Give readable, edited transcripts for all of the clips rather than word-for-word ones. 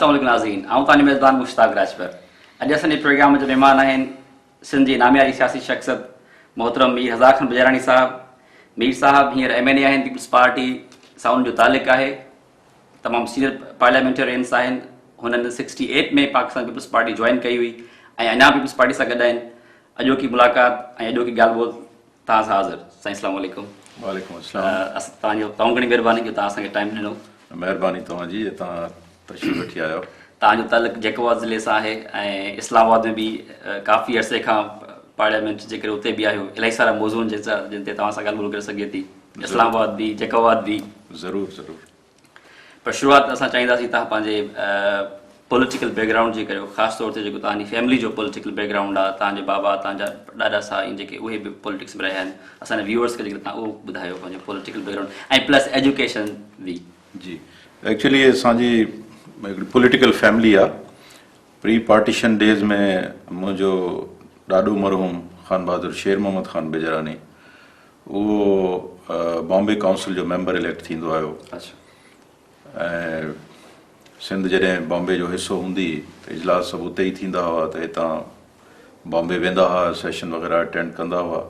السلام عليڪم ناظرين آئون توهان جو ميزبان مشتاق راڄپر اڄ اسان جي پروگرام جا مهمان آهن سنڌ جي نامياري سياسي شخصيت محترم مير هزار خان بجاراڻي صاحب مير صاحب هينئر ايم اين اي آهن پيپلز پارٽي سان انهن جو تعلق آهي تمام سينئر پارليامينٽيرينس آهن هنن 68 ۾ پاڪستان پيپلز پارٽي جوائن ڪئي هئي ۽ اڃا پيپلز پارٽي سان گڏ آهن اڄوڪي ملاقات ۽ اڄوڪي ڳالهه ٻولهه توهان سان حاضر. سائين اسلام عليڪم. وعليڪم السلام. توهان جو تمام گهڻي مهرباني جو توهان اسان کي ٽائيم ڏنو. مهرباني توهان جي جو توهان تشريف وٺي آيو. توهان جو تعلق جيڪب آباد ضلعي سان آهي ۽ اسلام آباد ۾ به ڪافي عرصي کان پارليامينٽ جي ڪري اتي به آهيو الاهي سارا موضوع آهن جن تي توهان سان ڳالهه ٻولهه ڪري سگهجي ٿي اسلام آباد به جيڪب آباد به. ضرور ضرور. پر شروعات اسان چاهينداسين توهان پنهنجي پوليٽيڪل بيڪ گرائونڊ جي ڪريو خاص طور تي جيڪو توهان جي فيملي جو پوليٽيڪل بيڪ گرائونڊ آهي توهان جي بابا توهان جا ڏاڏا سائين جيڪي اهي به پوليٽڪس ۾ رهيا آهن اسان جي ويورس کي جيڪڏهن توهان اهو ٻڌايو پنهنجو political back ground ۽ plus education به. جي ايڪچولي اسان جي هڪڙي پوليٽيڪل فيملي آ پري پارٽيشن ڊيز ۾ منهنجو ڏاڏو مرحوم خان بهادر شير محمد خان بجراني اهو بامبي ڪائونسل جو ميمبر اليڪٽ ٿيندو آيو ۽ سنڌ جڏهن بامبي جو حصو هوندي ته اجلاس سڀ اتي ئي ٿيندا هئا ته هتان بامبي ويندا هئا سيشن وغيره اٽينڊ ڪندا هئا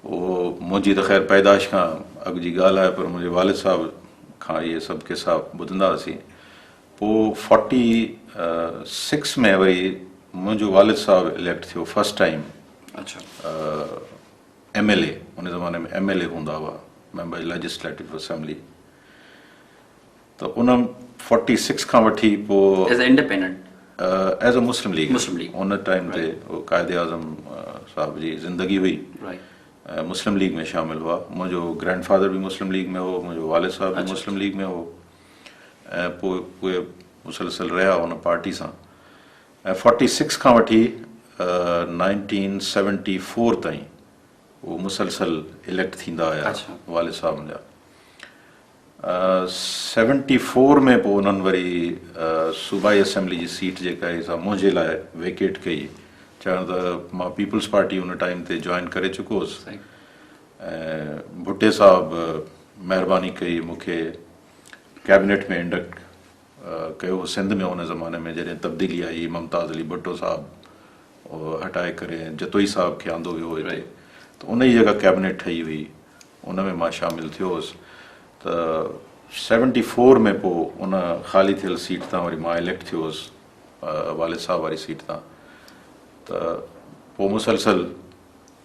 اهو منهنجي ته خير پيدائش کان اڳ جي ڳالهه آهي پر منهنجي والد صاحب کان اهي سڀ قصا ٻڌندا هئاسين پوء فورٽي سڪس ۾ وري منهنجو والد صاحب اليڪٽ ٿيو فرسٽ ٽائيم اڇا ايم ايل اي ان زماني ۾ ايم ايل اي هوندا هئا ميمبر ليجسليٽو اسيمبلي ته ان فورٽي سڪس کان وٺي پوء as independent as a Muslim League Muslim League in time تي قائد اعظم صاحب جي زندگي هئي رائٽ مسلم ليگ ۾ شامل هئا منهنجو گرينڊ فادر به مسلم ليگ ۾ هو منهنجو والد صاحب به مسلم ليگ ۾ هو ۽ پوء اهي مسلسل رهيا ان پارٽي سان ۽ فورٽي سڪس کان وٺي نائنٽين سيونٽي فور تائين اهو مسلسل اليڪٽ ٿيندا آيا والد صاحب منهنجا سيونٽي فور ۾ پوء انهن وري صوبائي اسيمبلي جي سيٽ جيڪا آهي سا منهنجي لاء ويڪيٽ ڪئي ڇاڪاڻ ته مان پيپلز پارٽي ان ٽائيم تي جوائن ڪري چڪو هوس ۽ ڀٽي صاحب مهرباني ڪئي مون کي ڪيبنيٽ ۾ انڊڪٽ ڪيو هو سنڌ ۾ ان زماني ۾ جڏهن تبديلي آئي ممتاز علي ڀٽو صاحب هٽائي ڪري جتوئي صاحب کي آندو ويو هو هتي ته ان جي جيڪا ڪيبنيٽ ٺهي هئي ان ۾ مان شامل ٿيو هوس ته سيونٽي فور ۾ پوء ان خالي ٿيل سيٽ تان وري مان اليڪٽ ٿيو هوس والد صاحب واري سيٽ تان ته پوء مسلسل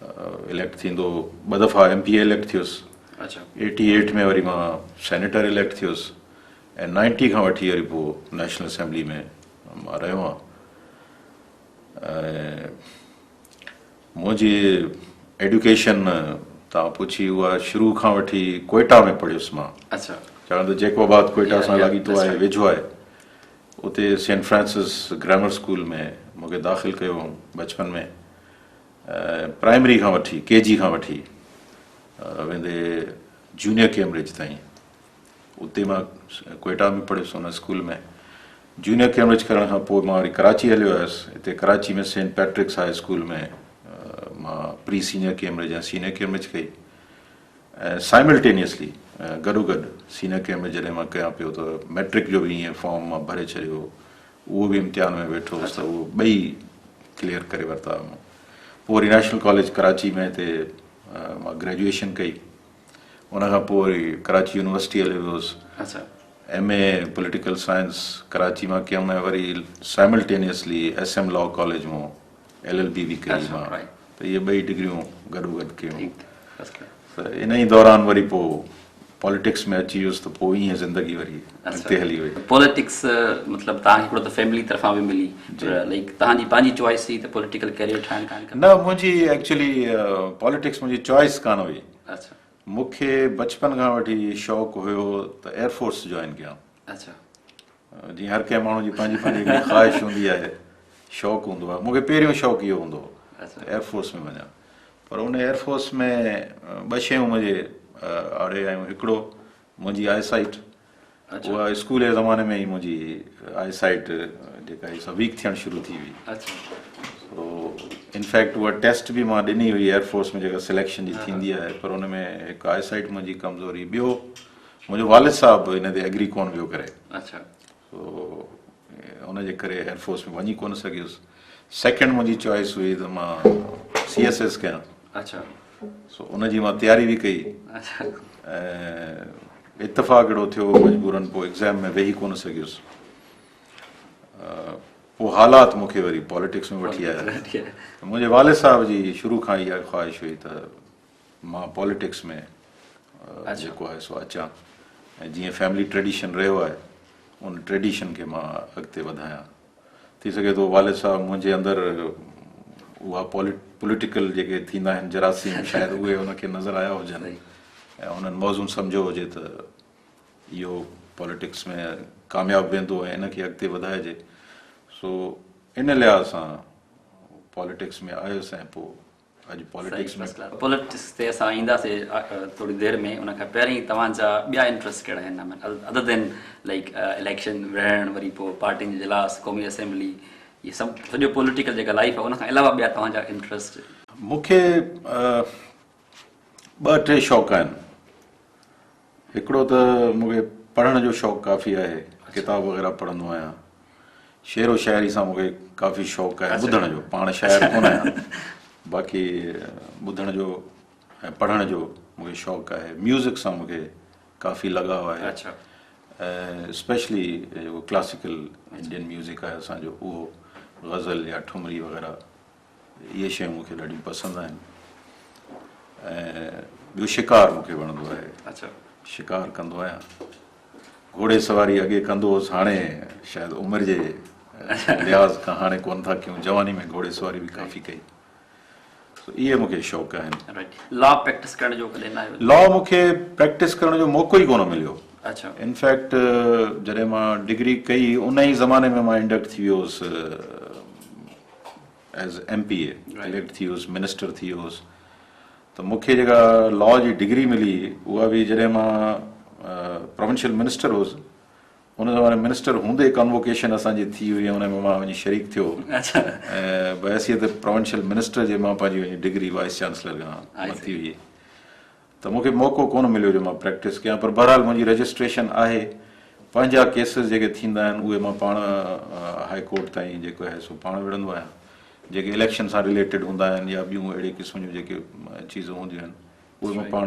اليڪٽ ٿيندو ٻه دفعا ايم پي اي اليڪٽ ٿيس ايٽي ايٽ ۾ وري مان سينيٽر اليڪٽ ٿيس ۽ نائنٽي کان وٺي وري پوء نيشنل اسيمبلي ۾ مان رهيو آهيان ۽ منهنجي ايڊيوڪيشن توهان پڇي اها شروع کان وٺي ڪوئيٽا ۾ پڙهيس مان اڇا ڇاڪاڻ ته جيڪب آباد ڪوئيٽا سان لاڳيتو آهي ويجهو آهي اتي سينٽ فرانسس گرامر اسڪول ۾ مون کي داخل ڪيو هئائون بچپن ۾ پرائمري کان وٺي ڪي جي کان وٺي ويندي جونيئر ڪيمبرج تائين اتي مان ڪوئيٽا ۾ پڙهيس ان اسڪول ۾ جونيئر ڪيمبرج ڪرڻ کان پوء مان وري ڪراچي هليو آيس اتي Karachi ۾ saint Patrick's high school ۾ مان پري سينيئر ڪيمبرج ۽ سينيئر ڪيمبرج ڪئي ۽ سائملٽينيسلي گڏو گڏ سينيئر ڪيمبرج جڏهن مان ڪيان پيو ته ميٽرڪ جو به ائين فارم مان ڀري ڇڏيو اهو به امتحان ۾ ويٺو هوس ته اهو ٻئي ڪليئر ڪري ورتا مون پوء وري نيشنل ڪاليج ڪراچي ۾ هتي مان گريجوئيشن ڪئي ان کان پوء وري ڪراچي يونيورسٽي هليو ويو هوس. M A political science Karachi مان ڪيم ۽ وري simultaneously S M law college مان ايل ايل بي به ڪئي مان ته اهي ٻئي ڊگريون گڏو گڏ ڪيون ته ان ئي دوران وري پوء پاليٽڪس ۾ اچي ويس ته پوء ائين زندگي وري اڳتي هلي وئي. پاليٽڪس مطلب توهان کي هڪڙو ته فيملي طرفان به ملي پر لائيڪ توهان جي پنهنجي چوائس هئي ته پوليٽيڪل ڪيريئر ٺاهڻ کان نه منهنجي ايڪچولي پاليٽڪس منهنجي چوائس ڪانه هئي. مون کي بچپن کان وٺي شوق هيو ته ايئر فورس جوائن ڪيان. جيئن هر ڪنهن ماڻهو جي پنهنجي پنهنجي هڪڙي خواهش هوندي آهي، شوق هوندو آهي. مون کي پهريون شوق اهو هوندو هو ته ايئر فورس ۾ وڃان. پر ان ايئر فورس ۾ ٻه شيون منهنجي آڙي آيون. هڪڙو منهنجي آء سائيٽ اها اسڪول جي زماني ۾ ئي منهنجي آء سائيٽ جيڪا هئي سا ويڪ ٿيڻ شروع ٿي وئي. سو انفيڪٽ اها ٽيسٽ به مان ڏني هئي ايئر فورس ۾ جيڪا سليڪشن جي ٿيندي آهي پر ان ۾ هڪ آء سائيٽ منهنجي ڪمزوري ٻيو منهنجو والد صاحب ان تي ايگري ڪونه پيو ڪري. سو ان جي ڪري ايئر فورس ۾ وڃي ڪونه سگهيس. سيڪنڊ منهنجي چوائس هئي ته مان سي ايس ايس ڪيان. اڇا. سو ان جي مان تياري به ڪئي. اڇا. ۽ اتفاق اهڙو ٿيو مجبورن پوء ايگزام ۾ ويهي ڪونه سگهيس. پوء حالات مون کي وري پاليٽڪس ۾ وٺي آيا. منهنجي والد صاحب جي شروع کان اها خواهش هئي ته مان پاليٽڪس ۾ جيڪو آهي سو اچان ۽ جيئن فيملي ٽريڊيشن رهيو آهي ان ٽريڊيشن کي مان اڳتي وڌايان. ٿي سگهي ٿو والد صاحب منهنجي اندر اها پوليٽيڪل جيڪي ٿيندا آهن جراثيم شايد اهي ان کي نظر آيا هجن ۽ انهن موزون سمجهيو هجي ته اهو پاليٽڪس ۾ ڪامياب ويندو ۽ ان کي اڳتي وڌائجي سو ان لحاظ سان پاليٽڪس ۾ آيس ۽ پوء اڄ پاليٽڪس ۾. پاليٽڪس تي اسان اينداسي ٿوري دير ۾ ان کان پهرين توهان جا ٻيا انٽرسٽ ڪهڙا آهن ادر دين لائيڪ اليڪشن وڙهڻ وري پوء پارٽين جا اجلاس قومي اسيمبلي هي سڀ سڄو پوليٽيڪل جيڪا لائيف آهي ان کان علاوه ٻيا توهان جا انٽرسٽ. مون کي ٻه ٽي شوق آهن. هڪڙو ته مون کي پڙهڻ جو شوق ڪافي آهي، ڪتاب وغيره پڙهندو آهيان. شعر و شاعري سان مون کي ڪافي شوق آهي ٻڌڻ جو، پاڻ شاعر ڪونه آهيان باقي ٻڌڻ جو ۽ پڙهڻ جو مون کي شوق آهي. ميوزڪ سان مون کي ڪافي لڳاء آهي ۽ اسپيشلي جيڪو ڪلاسيڪل انڊين ميوزڪ آهي اسان جو اهو غزل يا ٺمري وغيره اهي شيون مون کي ڏاڍيون پسند آهن ۽ ٻيو شڪار مون کي وڻندو آهي. شڪار ڪندو آهيان. گهوڙي سواري اڳي ڪندو هوس هاڻي شايد عمر جي لحاظ کان هاڻي ڪونه ٿا ڪيون. جواني ۾ گهوڙي سواري به ڪافي ڪئي. سو اهي مون کي شوق آهن. لا پريڪٽس ڪرڻ جو ڪڏهن نه آيو؟ لا مون کي پريڪٽس ڪرڻ جو موقعو ئي ڪونه مليو. انفيڪٽ جڏهن مان ڊگري ڪئي ان ئي زماني ۾ مان انڊڪٽ ٿي ويو هوس. As M P A elect ٿي ويس منسٽر ٿي ويو هوس ته مون کي جيڪا لا جي ڊگري ملي اها به جڏهن مان پروونشل منسٽر هوس ان زماني منسٽر هوندي ڪانووڪيشن اسان جي ٿي هئي ان ۾ مان وڃي شريڪ ٿيو ۽ بحيثيت پروونشل منسٽر جي مان پنهنجي وڃي ڊگري وائيس چانسلر کان ورتي هئي ته مون کي موقعو ڪونه مليو جو مان پريڪٽس ڪيان پر بهرحال منهنجي رجسٽريشن آهي پنهنجا ڪيسز جيڪي ٿيندا آهن اهي مان پاڻ هائي ڪورٽ تائين جيڪو آهي سو پاڻ وڙهندو آهيان جيڪي اليڪشن سان رليٽيڊ هوندا آهن يا ٻيون اهڙي قسم جون جيڪي چيزون هونديون آهن اهي مان پاڻ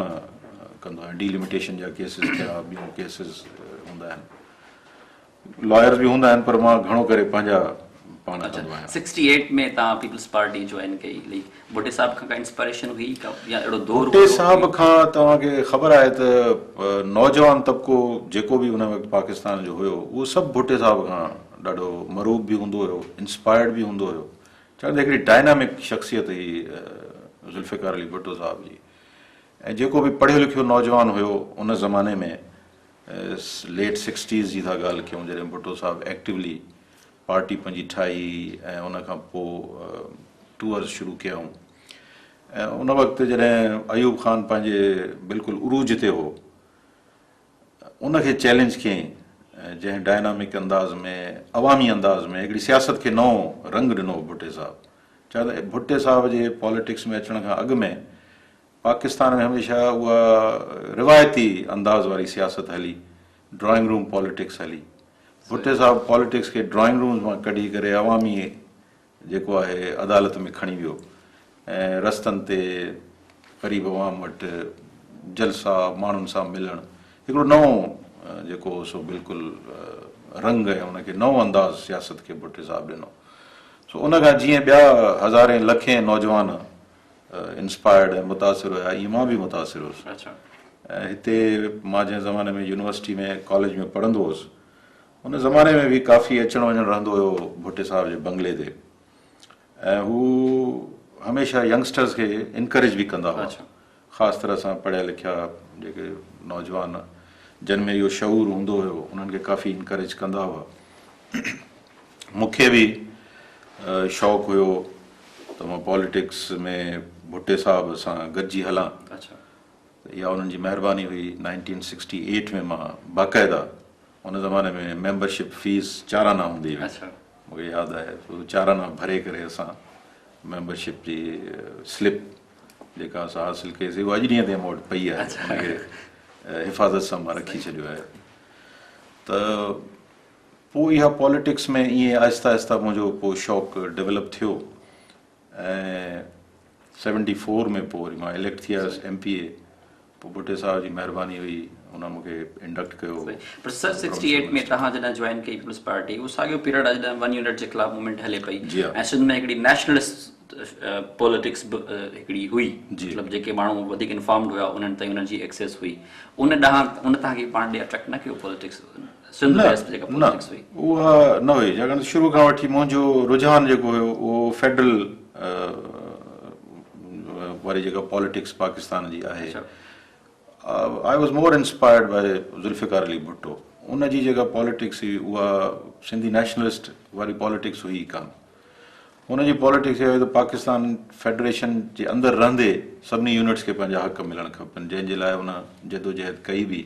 ڪندو آهيان ڊيلميٽيشن جا ڪيسز ٿيا ٻيون ڪيسز هوندا آهن لائرز به هوندا آهن پر مان گهڻو ڪري پنهنجا پاڻ ڪندو آهيان. سڪسٽي ايٽ ۾ توهان پيپلز پارٽي جوائن ڪئي لائيڪ ڀٽي صاحب کان ڪا انسپائريشن هئي ڪا يا اهڙو دور ڀٽي صاحب کان توهان کي خبر آهي ته نوجوان طبقو جيڪو به ان وقت پاڪستان جو هيو اهو سڀ ڀٽي صاحب کان ڏاڍو مرعوب به هوندو هيو انسپائرڊ به هوندو هيو ڇاڪاڻ ته هڪڙي ڊائنامڪ شخصيت هئي ذوالفقار علي ڀٽو صاحب جي ۽ جيڪو به پڙهيو لکيو نوجوان هيو ان زماني ۾ ليٽ سڪسٽيز جي ٿا ڳالهه ڪيون جڏهن ڀٽو صاحب ايڪٽولي پارٽي پنهنجي ٺاهي ۽ ان کان پوء ٽوئرز شروع ڪيائون ۽ ان وقت جڏهن ايوب خان پنهنجي بلڪل عروج تي هو ان کي چئلينج ڪيائين جنهن ڊائنامڪ انداز ۾ عوامي انداز ۾ هڪڙي سياست کي نئون رنگ ڏنو ڀٽي صاحب ڇا ته ڀٽي صاحب جي پاليٽڪس ۾ اچڻ کان اڳ ۾ پاڪستان ۾ هميشه اها روايتي انداز واري سياست هلي، ڊرائنگ روم پاليٽڪس هلي. ڀٽي صاحب پاليٽڪس کي ڊرائنگ رومز مان ڪڍي ڪري عوامي جيڪو آهي عدالت ۾ کڻي ويو ۽ رستن تي غريب عوام وٽ جلسا، ماڻهن سان ملڻ هڪڙو نئون جيڪو هو سو بلڪل رنگ ۽ ان کي نئون انداز سياست کي ڀٽي صاحب ڏنو. سو ان کان جيئن ٻيا هزارين لکين نوجوان انسپائرڊ ۽ متاثر هيا ائين مان به متاثر هوس ۽ هتي مان جنهن زماني ۾ يونيورسٽي ۾ ڪاليج ۾ پڙهندو هوس ان زماني ۾ به ڪافي اچڻ وڃڻ رهندو هيو ڀٽي صاحب جي بنگلي تي ۽ هو هميشه ينگسٽرز کي انڪريج به ڪندا هئا خاص طرح سان پڙهيا لکيا جيڪي نوجوان جن ۾ اهو شعور هوندو هيو انهن کي ڪافي انڪريج ڪندا هئا مون کي به شوق هيو ته مان پاليٽڪس ۾ ڀٽي صاحب سان گڏجي هلان. اها انهن جي مهرباني هئي. نائنٽين سڪسٽي ايٽ ۾ مان باقاعده ان زماني ۾ ميمبرشپ فيس چار آنا هوندي هئي. مون کي ياد آهي چار آنا ڀري ڪري اسان ميمبرشپ جي سلپ جيڪا اسان حاصل ڪئي سي اها اڄ ڏينهن تائين مون وٽ پئي آهي. ان کي حفاظت سان مان رکي ڇڏيو آهي ته پوء اها پاليٽڪس ۾ ائين آهستي آهستي منهنجو پوء شوق ڊولپ ٿيو ۽ سيونٽي فور ۾ پوء وري مان اليڪٽ ٿي آيس ايم پي اي پوء ڀٽي صاحب جي مهرباني هئي ان مون کي انڊڪٽ ڪيو. پر سر سڪسٽي ايٽ ۾ توهان جڏهن جوائن ڪئي پيپلز پارٽي اهو ساڳيو پيريڊ آهي جڏهن ون يونٽ جي خلاف موومينٽ هلي پئي ۽ سنڌ ۾ هڪڙي نيشنلسٽ پوليٽڪس به هڪڙي هئي مطلب جيڪي ماڻهو وڌيڪ انفارمڊ هيا انهن تائين انهن جي ايڪسيس هئي ان ڏانهن ان توهان کي پاڻ ڏي اٽريڪٽ نه ڪيو پوليٽڪس سنڌ بيسڊ جيڪا پوليٽڪس هئي؟ اها نه هئي ڇاڪاڻ ته شروع کان وٺي منهنجو رجحان جيڪو هيو اهو فيڊرل واري جيڪا پاليٽڪس پاڪستان جي آهي I was more inspired by Zulfikar Ali Bhutto ان جي جيڪا پاليٽڪس هئي اها سنڌي نيشنلسٽ واري پاليٽڪس هئي ڪانه ان جي پاليٽڪس اها هئي ته پاڪستان فيڊريشن جي اندر رهندي سڀني يونٽس کي پنهنجا حق ملڻ کپن جنهن جي لاء ان جدوجهد ڪئي به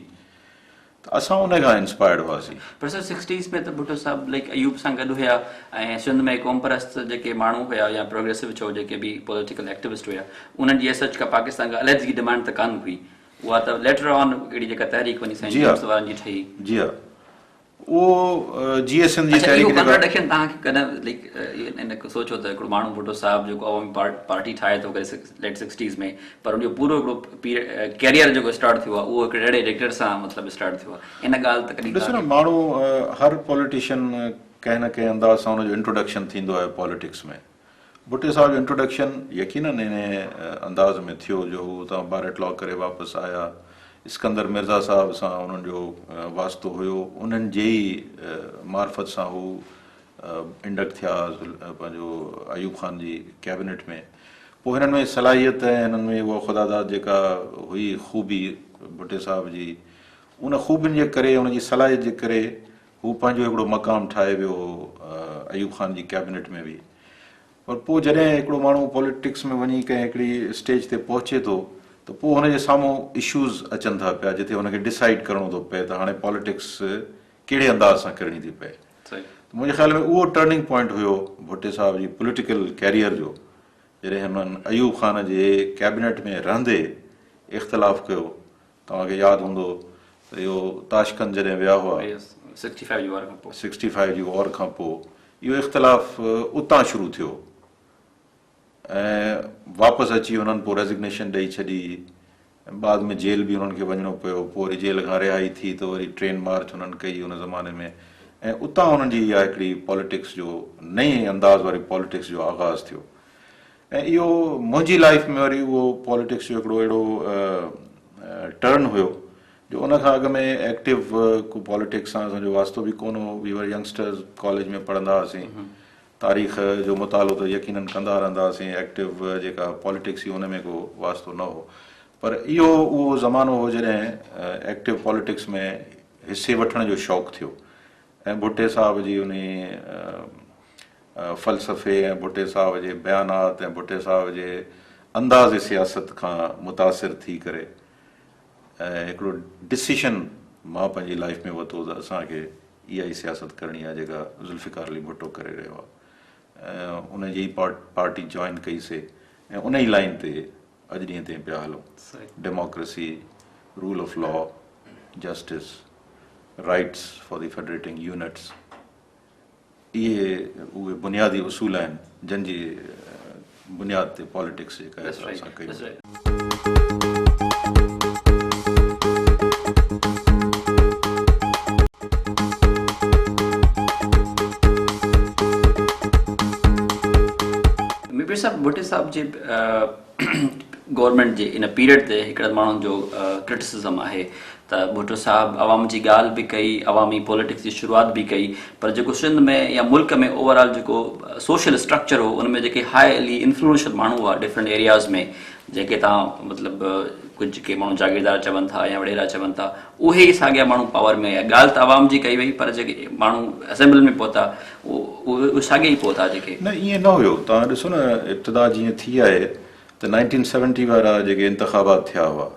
ته اسان ان کان انسپائرڊ هئاسين. پر سر سڪسٽيز ۾ ته ڀٽو صاحب لائيڪ ايوب سان گڏ هيا ۽ سنڌ ۾ قومپرست جيڪي ماڻهو هيا يا پروگريسو چئو جيڪي به پوليٽيڪل ايڪٽيوسٽ هيا انهن جي ايز سچ ڪا پاڪستان کان علحدگي ڊمانڊ ته ڪانه هئي اها ته ليٽر آن اهڙي جيڪا تحريڪ وڃي سائين جيمس وارن جي ٺهي. جي ها اهو جيئي سنڌ جي تحريڪ جيڪا. اهو ڪانٽراڊڪشن توهان کي ڪڏهن لائيڪ ان سوچيو ته هڪڙو ماڻهو ڀٽو صاحب جيڪو عوامي پارٽي ٺاهي ٿو ڪري ليٽ سڪسٽيز ۾ پر ان جو پورو هڪڙو ڪيريئر جيڪو اسٽارٽ ٿيو آهي اهو هڪڙي اهڙي ڊڪٽيٽر سان مطلب اسٽارٽ ٿيو آهي ان ڳالهه ته ڪڏهن ڏسو نه ماڻهو هر پوليٽيشن ڪنهن نه ڪنهن انداز سان ان جو انٽروڊڪشن ٿيندو آهي پاليٽڪس ۾ ڀٽي صاحب جو انٽروڊڪشن يقينن انهي انداز ۾ ٿيو جو هو اتان بار ايٽ لا ڪري واپس آيا اسڪندر مرزا صاحب سان انهن جو واسطو هيو انهن جي ئي معرفت سان هو انڊڪٽ ٿيا پنهنجو ايوب خان جي ڪيبنيٽ ۾ پوء هنن ۾ صلاحيت ۽ هنن ۾ اها خداداد جيڪا هئي خوبي ڀٽي صاحب جي ان خوبين جي ڪري ان جي صلاحيت جي ڪري هو پنهنجو هڪڙو مقام ٺاهي ويو هو ايوب خان جي ڪيبنيٽ ۾ به پر پوء جڏهن هڪڙو ماڻهو پوليٽڪس ۾ وڃي ڪنهن هڪڙي اسٽيج تي پهچي ٿو ته پوء هن جي سامهون اشوز اچن ٿا پيا جتي هن کي ڊسائيڊ ڪرڻو ٿو پئي ته هاڻي پوليٽڪس ڪهڙي انداز سان ڪرڻي ٿي پئي ته منهنجي خيال ۾ اهو ٽرننگ پوائنٽ هيو ڀٽي صاحب جي پوليٽيڪل ڪيريئر جو جڏهن هنن ايوب خان جي ڪيبنيٽ ۾ رهندي اختلاف ڪيو توهان کي ياد هوندو ته اهو تاشقند جڏهن ويا هئا سڪسٽي فائيو جي وار کان پوء. سڪسٽي فائيو جي وار کان پوء اهو اختلاف اتان شروع ٿيو ۽ واپس اچي انهن پوء ريزگنيشن ڏئي ڇڏي ۽ بعد ۾ جيل به انهن کي وڃڻو پيو پوء وري جيل کان رهائي ٿي ته وري ٽرين مارچ انهن ڪئي ان زماني ۾ ۽ اتان انهن جي اها هڪڙي پاليٽڪس جو نئين انداز واري پاليٽڪس جو آغاز ٿيو ۽ اهو منهنجي لائيف ۾ وري اهو پاليٽڪس جو هڪڙو اهڙو ٽرن هيو جو ان کان اڳ ۾ ايڪٽو ڪو پاليٽڪس سان اسان جو واسطو به ڪونه هو وي ور ينگسٽرز ڪاليج ۾ پڙهندا هئاسين تاريخ جو مطالعو ته يقينن ڪندا رهندا هئاسين ايڪٽو جيڪا پاليٽڪس هئي ان ۾ ڪو واسطو نه هو پر اهو اهو زمانو هو جڏهن ايڪٽو پاليٽڪس ۾ حصي وٺڻ جو شوق ٿيو ۽ ڀٽي صاحب جي انهي فلسفي ۽ ڀٽي صاحب جي بيانات ۽ ڀٽي صاحب جي انداز سياست کان متاثر ٿي ڪري هڪڙو ڊسيشن مان پنهنجي لائيف ۾ ورتو ته اسان کي اها ئي سياست ڪرڻي آهي جيڪا ذوالفقار علي ڀٽو ڪري رهيو آهي ۽ ان جي ئي پارٽي جوائن ڪئي سي ۽ ان ئي لائين تي اڄ ڏينهن تائين پيا هلون democracy, rule of law, justice, rights for the federating units اهي اهي بنيادي اصول آهن جن جي بنياد تي پاليٽڪس جيڪا آهي سا اسان ڪئي. مير صاحب ڀٽي صاحب جي گورنمينٽ جي ان پيريڊ تي هڪڙن ماڻهن جو ڪرٽيسزم آهي ته ڀٽو صاحب عوام جي ڳالهه به ڪئي عوامي پوليٽڪس جي شروعات به ڪئي پر جيڪو سنڌ ۾ يا ملڪ ۾ اوور آل جيڪو سوشل اسٽرڪچر هو ان ۾ جيڪي هائلي انفلوئنشل ماڻهو هئا ڊفرنٽ ايرياز ۾ جيڪي تان مطلب ڪجهه ڪي ماڻهو جاگيردار چون ٿا يا وڏيرا چون ٿا اهي ئي ساڳيا ماڻهو پاور ۾ آيا ڳالهه ته عوام جي ڪئي وئي پر جيڪي ماڻهو اسيمبلي ۾ پهتا اهي ساڳيا ئي پهتا جيڪي. نه ائين نه هيو توهان ڏسو نه ابتدا جيئن ٿي آهي ته نائنٽين سيونٽي وارا جيڪي انتخابات ٿيا هئا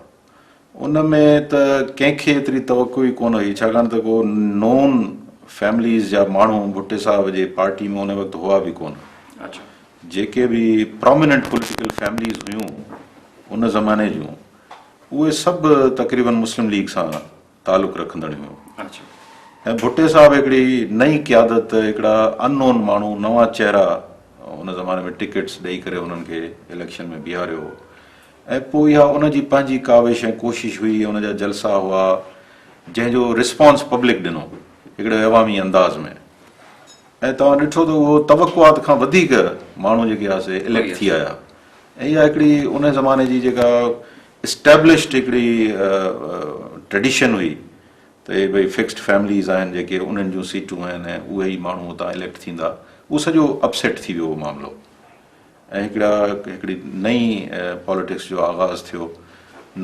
ان ۾ ته ڪنهن کي ايتري توقع ئي ڪونه هئي ڇاڪاڻ ته ڪو نون فيمليز جا ماڻهو ڀٽي صاحب جي پارٽي ۾ ان وقت هئا به ڪونه جيڪي به پراميننٽ پوليٽيڪل فيمليز هيون ان زماني جون اهي سڀ تقريبن مسلم ليگ سان تعلق رکندڙ هيون. ۽ ڀٽي صاحب هڪڙي نئين قيادت، هڪڙا ان نون ماڻهو، نوان چهرا ان زماني ۾ ٽڪيٽس ڏئي ڪري انهن کي اليڪشن ۾ بيهاريو هو ۽ پوء اها ان جي پنهنجي ڪاوش ۽ ڪوشش هئي، ان جا جلسا هئا، جنهن جو رسپانس پبلڪ ڏنو هڪڙي عوامي انداز ۾. ۽ توهان ڏٺو ته اهو توقعات کان وڌيڪ ماڻهو جيڪي آ سي اليڪٽ ٿي آيا ۽ اها هڪڙي ان زماني جي جيڪا اسٽيبلشڊ هڪڙي ٽريڊيشن هئي ته اهي ڀئي فڪسڊ فيمليز آهن جيڪي انهن جون سيٽون آهن ۽ اهي ئي ماڻهو اتان اليڪٽ ٿيندا، اهو سڄو اپسيٽ ٿي ويو اهو معاملو ۽ هڪڙا هڪڙي نئين پاليٽڪس جو آغاز ٿيو،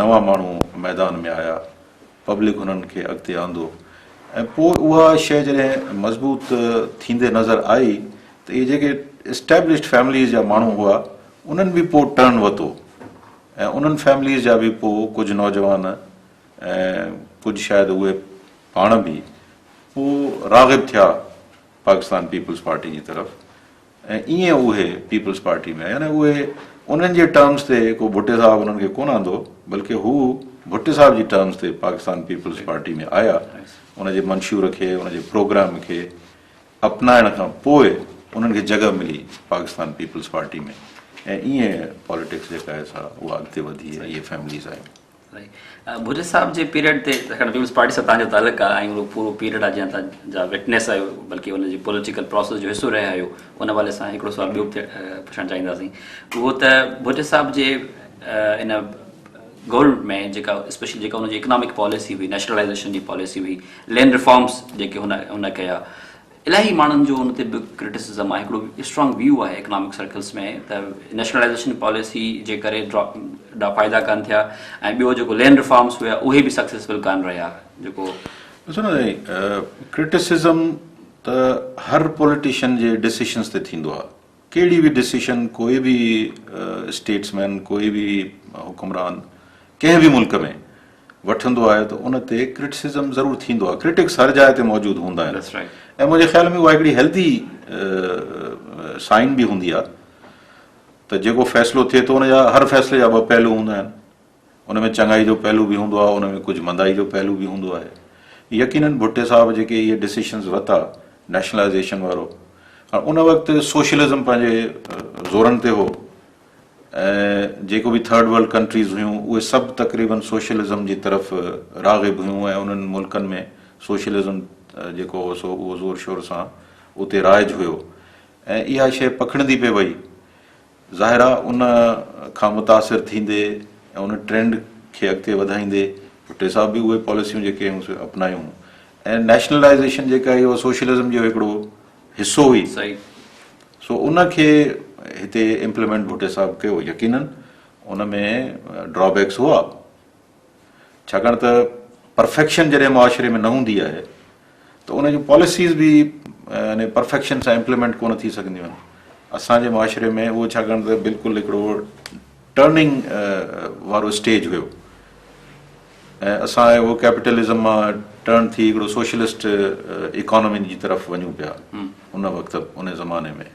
نوان ماڻهو ميدان ۾ آيا، پبلڪ انهن کي اڳتي آندو ۽ پوء اها شيء جڏهن مضبوط ٿيندي نظر آئي ته اهي جيڪي اسٽيبلشڊ فيمليز جا ماڻهو هئا انهن به پوء ٽرن ورتو ۽ انهن فيمليز جا به پوء ڪجهه نوجوان ۽ ڪجهه شايد اهي پاڻ به پوء راغب ٿيا پاڪستان پيپلز پارٽي جي طرف ۽ ائين اهي پيپلز پارٽي ۾ آيا يعني اهي انهن جي ٽرمز تي ڪو ڀٽي صاحب انهن کي ڪونه آندو بلڪه هو ڀٽي صاحب جي ٽرمز تي پاڪستان پيپلز پارٽي ۾ آيا ان جي منشور کي ان جي پروگرام کي اپنائڻ کان پوء انهن کي جڳهه ملي پاڪستان پيپلز پارٽي ۾ ۽ ائين پاليٽڪس جيڪا آهي سا اها اڳتي وڌي ۽ اهي فيمليز آيون. ڀٽي صاحب جي پيريڊ تي ڇاڪاڻ پيپلز پارٽي سان توهان جو تعلق آهي ۽ اهو پورو پيريڊ آهي جنهن توهان جا وٽنيس آهيو بلڪه ان جي پوليٽيڪل پروسيس جو حصو رهيا آهيو ان حوالي سان هڪڙو سوال ٻيو به پڇڻ چاهينداسين اهو ته ڀٽي صاحب جي ان گورنمينٽ ۾ جيڪا اسپيشلي جيڪا ان جي اڪنامڪ پاليسي هئي نيشنلائزيشن جي پاليسي هئي لينڊ ريفارمس جيڪي هن هن ڪيا الاهي ماڻهن جو ان تي به ڪرٽيسزم آهي هڪڙو اسٽرانگ ويو آهي اڪنامڪ سرڪلس ۾ ته نيشنلائزيشن پاليسي جي ڪري ڊرا فائدا ڪان ٿيا ۽ ٻيو جيڪو لينڊ ريفارمس هيا اهي به سڪسيسفل ڪان رهيا جيڪو ڏسو نه سائين ڪرٽيسزم ته هر پوليٽيشن جي ڊسيشنس تي ٿيندو آهي ڪهڙي به ڊسيشن ڪوئي به اسٽيٽس مين ڪوئي به حڪمران ڪنهن به ملڪ ۾ وٺندو آهي ته ان تي ڪرٽسزم ضرور ٿيندو آهي ڪرٽڪس هر جاء تي موجود هوندا آهن ۽ منهنجي خيال ۾ اها هڪڙي هيلدي سائن به هوندي آهي ته جيڪو فيصلو ٿئي ٿو ان جا هر فيصلي جا ٻه پهلو هوندا آهن ان ۾ چڱائي جو پهلو به هوندو آهي ان ۾ ڪجهه مندائي جو پهلو به هوندو آهي يقينن ڀٽي صاحب جيڪي اهي ڊسيشنز ورتا نيشنلائزيشن وارو ان وقت سوشلزم پنهنجي زورن تي هو ۽ جيڪو به ٿرڊ ورلڊ ڪنٽريز هيون اهي سڀ تقريبن سوشلزم جي طرف راغب هيون ۽ انهن ملڪن ۾ سوشلزم جيڪو هو سو اهو زور شور سان اتي رائج هيو ۽ اها شيء پکڙندي پئي وئي. ظاهر آ ان کان متاثر ٿيندي ۽ ان ٽرينڊ کي اڳتي وڌائيندي ڀٽي صاحب به اهي پاليسيون جيڪي هيون سي اپنايون ۽ نيشنلائزيشن جيڪا هئي اها سوشلزم جو هڪڙو حصو هئي سو ان کي هتي امپليمينٽ ڀٽي صاحب ڪيو يقينن ان ۾ ڊرا بيڪس هئا ڇاڪاڻ ته پرفيڪشن جڏهن معاشري ۾ نه هوندي آهي ته ان جون پاليسيز به يعني پرفيڪشن سان امپليمينٽ ڪونه ٿي سگهنديون آهن اسان جي معاشري ۾ اهو ڇاڪاڻ ته بلڪل هڪڙو ٽرننگ وارو اسٽيج هيو ۽ اسان اهو ڪيپيٽلزم مان ٽرن ٿي هڪڙو سوشلسٽ اڪانومي جي طرف وڃون پيا ان وقت ان زماني ۾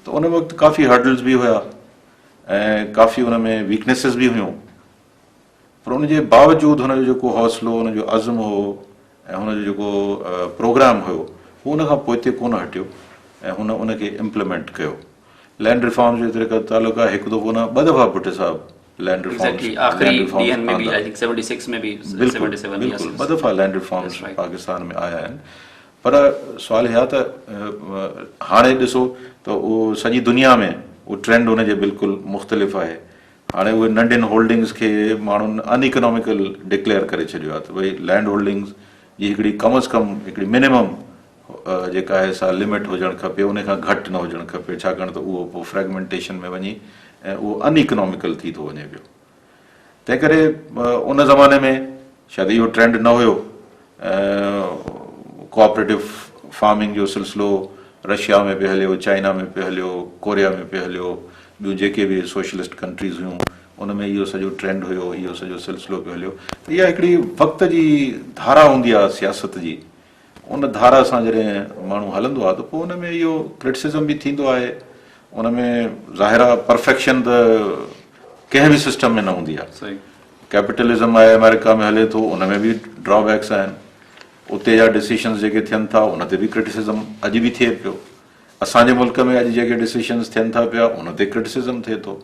ته ان وقت ڪافي هرڊلز به هيا ۽ ڪافي ان ۾ ويڪنيسز به هيون پر ان جي باوجود هن جو جيڪو حوصلو ان جو عزم هو ۽ هن جو جيڪو پروگرام هيو هو ان کان پوئتي ڪونه هٽيو ۽ هن ان کي امپليمينٽ ڪيو لينڊ ريفارمز جو جيتري قدر تعلق آهي هڪ دفعو نه ٻه دفعا ڀٽي صاحب لينڊ ريفارمز بلڪل بلڪل ٻه دفعا لينڊ ريفارمز پاڪستان ۾ آيا آهن پر سوال هي آهي ته هاڻي ڏسو ته اهو سڄي دنيا ۾ اهو ٽرينڊ ان جي بلڪل مختلف آهي هاڻي اهي ننڍين هولڊنگز کي ماڻهن ان اڪناميڪل ڊڪليئر ڪري ڇڏيو آهي ته ڀئي لينڊ هولڊنگز جي هڪڙي ڪم از ڪم هڪڙي منيمم جيڪا آهي سا لمٽ هجڻ کپي ان کان گهٽ نه هجڻ کپي ڇاڪاڻ ته اهو پوء فريگمينٽيشن ۾ وڃي ۽ اهو ان اڪناميڪل ٿي ٿو وڃي پيو تنهن ڪري ان زماني ۾ شايد اهو ٽرينڊ نه هيو ڪوآپريٽو فارمنگ جو سلسلو رشيا ۾ پئي هليو چائنا ۾ پئي هليو ڪوريا ۾ پئي هليو ٻيون جيڪي به سوشلسٽ ڪنٽريز هيون ان ۾ اهو سڄو ٽرينڊ هيو اهو سڄو سلسلو پيو هليو ته اها هڪڙي وقت جي ڌارا هوندي آهي سياست جي ان ڌارا سان جڏهن ماڻهو هلندو آهي ته پوء ان ۾ اهو ڪرٽسزم به ٿيندو آهي ان ۾ ظاهر آهي پرفيڪشن ته ڪنهن به سسٽم ۾ نه هوندي آهي ڪيپيٽلزم آهي آمريڪا ۾ هلي ٿو ان ۾ به ڊرا بيڪس آهن اتي جا ڊسيشنز جيڪي ٿين ٿا ان تي به ڪرٽيسزم اڄ به ٿئي پيو. اسان جي ملڪ ۾ اڄ جيڪي ڊسيشنز ٿين ٿا پيا ان تي ڪرٽيسزم ٿئي ٿو.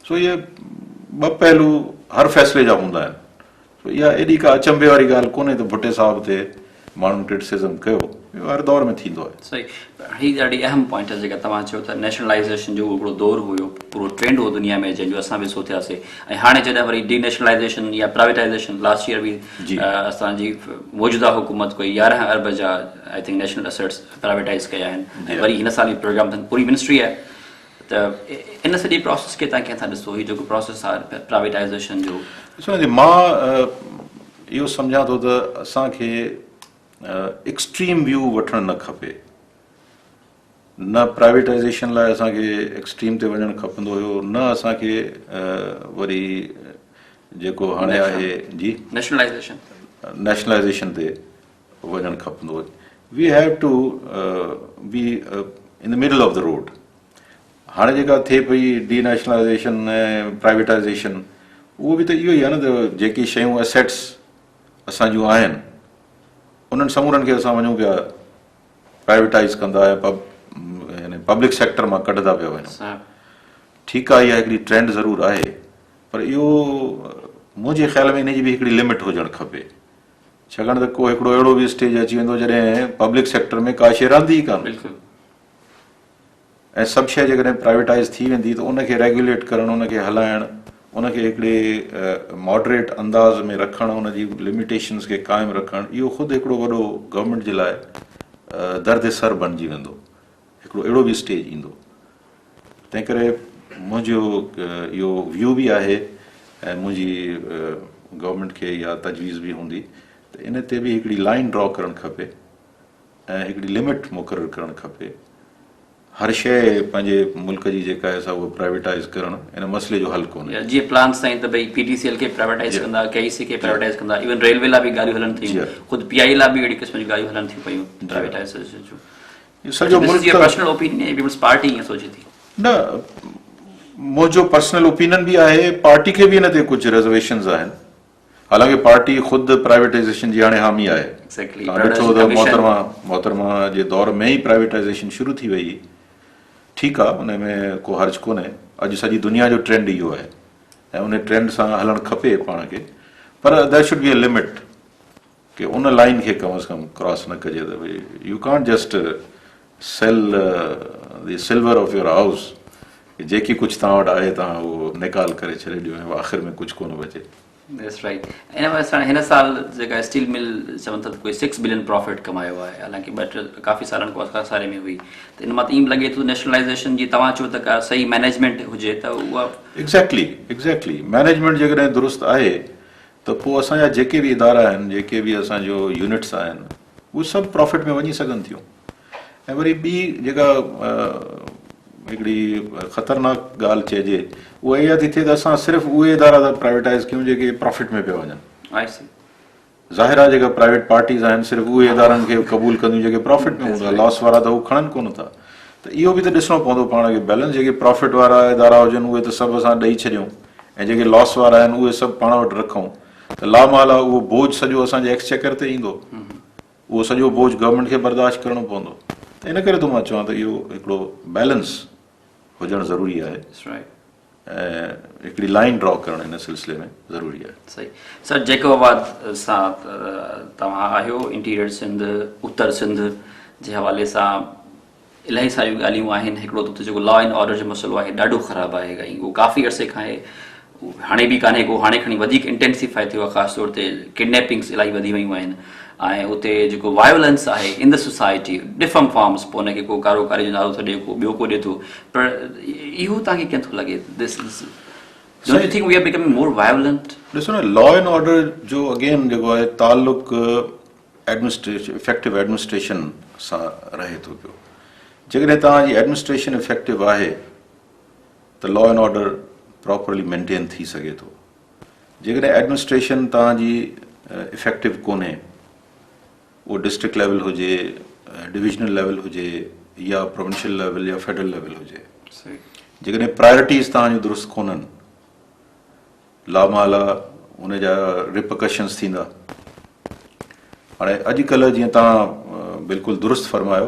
سو اهي ٻه پهلو هر فيصلي جا هوندا آهن. سو اها ايڏي ڪا اچنڀي واري ڳالهه ڪونهي ته ڀٽي صاحب تي ماڻهن ڪرٽيسزم ڪيو. اهو هر دور ۾ ٿيندو آهي. صحيح هي ڏاڍي اهم پوائنٽ آهي جيڪا توهان چيو ته نيشنلائيزيشن جو هڪڙو دور هيو پورو ٽرينڊ هو دنيا ۾ جنهن جو اسان به حصو ٿياسي ۽ هاڻي جڏهن وري ڊي نيشنلائيزيشن يا پرائيويٽائيزيشن لاسٽ ييئر به اسان جي موجوده حڪومت ڪوئي 11 ارب جا I think national assets privatise ڪيا آهن ۽ وري هن سال به پروگرام اٿن پوري منسٽري آهي ته ان سڄي پروسيس کي توهان ڪيئن ٿا ڏسو هي جيڪو پروسيس آهي پرائيويٽائيزيشن جو؟ ڏسو نه مان اهو سمجهان ٿو ته اسان کي ايڪسٽريم ويو وٺڻ نه کپي نه پرائيويٽائيزيشن لاء اسان کي ايڪسٽريم تي وڃڻ کپندو هيو نه اسان کي وري جيڪو هاڻي آهي جي نيشنلائيزيشن نيشنلائيزيشن تي وڃڻ کپندو هو we have to be in the middle of the road هاڻي جيڪا ٿئي پئي ڊي نيشنلائيزيشن ۽ پرائيويٽائيزيشن اهو به ته اهو ئي آهي نه ته جيڪي شيون اسيٽس اسان جون آهن انهن سمورن کي اسان وڃون پيا پرائيويٽائيز ڪندا ۽ يعني پبلڪ سيڪٽر مان ڪڍندا پيا وڃون. ٺيڪ آهي اها هڪڙي ٽرينڊ ضرور آهي پر اهو منهنجي خيال ۾ ان جي به هڪڙي لمٽ هجڻ کپي ڇاڪاڻ ته ڪو هڪڙو اهڙو به اسٽيج اچي ويندو جڏهن پبلڪ سيڪٽر ۾ ڪا شيء رهندي ئي ڪانه. ۽ سڀ شيء جيڪڏهن پرائيويٽائيز ٿي ويندي ته ان کي ريگيوليٽ ڪرڻ، ان کي هلائڻ، ان کي هڪڙي ماڊريٽ انداز ۾ رکڻ، ان جي لميٽيشنز کي قائم رکڻ اهو خود هڪڙو وڏو گورنمينٽ جي لاء درد سر بڻجي ويندو. هڪڙو اهڙو به اسٽيج ايندو. تنهن ڪري منهنجو اهو ويو به آهي ۽ منهنجي گورنمينٽ کي اها تجويز به هوندي ته ان تي به هڪڙي لائين ڊرا ڪرڻ کپي. ۽ هڪڙي لمٽ مقرر ڪرڻ کپي. هر شيء پنهنجي ملڪ جي جيڪا آهي سا اها پرائيويٽائيز ڪرڻ ان مسئلي جو حل ڪونهي. جيئن پلانس آهن ته ڀئي پي ٽي سي ايل کي پرائيويٽائيز ڪندا، ڪي اي سي کي پرائيويٽائيز ڪندا، ايون ريلوي لاء به ڳالهيون هلن ٿيون، خود پي آء اي لاء به اهڙي قسم جون ڳالهيون هلن ٿيون پيون پرائيويٽائيزيشن جون. سڄو ملڪ ته. پرسنل اوپينين يا پيپلز پارٽي ائين سوچي ٿي؟ نه منهنجو پرسنل اوپينين به آهي، پارٽي کي به ان تي ڪجهه ريزرويشنز آهن. حالانڪه پارٽي خود پرائيويٽائيزيشن جي هاڻي حامي آهي. توهان ڏٺو ته محترمه محترمه جي دور ۾ ئي پرائيويٽائيزيشن شروع ٿي وئي هئي. ٺيڪ آهي ان ۾ ڪو حرج ڪونهي. اڄ سڄي دنيا جو ٽرينڊ اهو آهي ۽ ان ٽرينڊ سان هلڻ کپي پاڻ کي پر there should be a limit K in line کي ڪم از ڪم ڪراس نه ڪجي ته ڀئي you can't just sell the silver of your house جيڪي ڪجهه توهان وٽ آهي توهان اهو نيڪال ڪري ڇڏي ڏيو ۽ آخر ۾ ڪجهه ڪونه بچي. That's right. ان حوالي سان هن سال جيڪا اسٽيل مل چون ٿا ته ڪوئي سڪس بلين پرافٽ ڪمايو آهي حالانڪه ٻه ٽي ڪافي سالن کان خساري ۾ هئي ته ان مان ته ائين به لڳي ٿو نيشنلائيزيشن جي توهان چئو ته ڪا صحيح مئنيجمينٽ هجي ته اها ايگزيڪٽلي ايگزيڪٽلي مئنيجمينٽ جيڪڏهن درست آهي ته پوء اسان جا جيڪي به ادارا آهن جيڪي به اسان جو يونٽس آهن اهي سڀ پرافٽ ۾ وڃي سگهن ٿيون ۽ وري ٻي جيڪا هڪڙي خطرناڪ ڳالهه چئجي اها اها ٿي ٿئي ته اسان صرف اهي ادارا ٿا پرائيويٽائز ڪيون جيڪي پرافٽ ۾ پيا وڃن. ظاهر آهي جيڪا پرائيويٽ پارٽيز آهن صرف اهي ادارن کي قبول ڪنديون جيڪي پرافٽ ۾ هوندا لاس وارا ته هو کڻن ڪونه ٿا ته اهو به ته ڏسڻو پوندو پاڻ کي بيلنس جيڪي پرافٽ وارا ادارا هجن اهي ته سڀ اسان ڏئي ڇڏيون ۽ جيڪي لاس وارا آهن اهي سڀ پاڻ وٽ رکون ته لامحاله اهو بوجه سڄو اسان جي ايڪسچيڪر تي ايندو اهو سڄو بوجه گورنمينٽ کي برداشت ڪرڻو پوندو ته ان ڪري ٿو مان چوان ته اهو هڪڙو بيلنس هجڻ ضروري آهي ۽ هڪڙي لائين ڊرا ڪرڻ ان سلسلي ۾ ضروري آهي. صحيح سر جيڪب آباد سان توهان آهيو انٽيريئر سنڌ اتر سنڌ جي حوالي سان الاهي ساريون ڳالهيون آهن هڪڙو ته اتي جيڪو لا اينڊ آرڊر جو مسئلو آهي ڏاڍو خراب آهي ۽ اهو ڪافي عرصي کان آهي هاڻي به ڪانهي ڪو هاڻي کڻي وڌيڪ انٽينسيفائي ٿيو آهي خاص طور تي ڪڊنيپنگس الاهي وڌي ويون آهن ۽ اتي جيڪو وائولنس آهي in the society different forms پوء ان کي ڪو ڪارو ڪاري جو نعرو ٿو ڏي ڪو ٻيو ڪو ڏي ٿو پر اهو توهان کي ڪيئن ٿو لڳي this don't you think we are becoming more violent? ڏسو نه لا اينڊ آرڊر جو اگين جيڪو آهي تعلق ايڊمنسٽريشن افيڪٽو ايڊمنسٽريشن سان رهي ٿو پيو جيڪڏهن توهان جي ايڊمنسٽريشن افيڪٽو آهي ته law and order properly maintain ٿي سگهي ٿو جيڪڏهن ايڊمنسٽريشن توهان جي افيڪٽو ڪونهي اهو ڊسٽرڪٽ ليول هجي ڊويزنل ليول هجي يا پروونشل ليول يا فيڊرل ليول هجي جيڪڏهن پرائرٽيز توهان جون درست ڪونهن لامحاله ان جا ريپرڪشنز ٿيندا. هاڻي اڄڪلهه جيئن توهان بلڪل درست فرمايو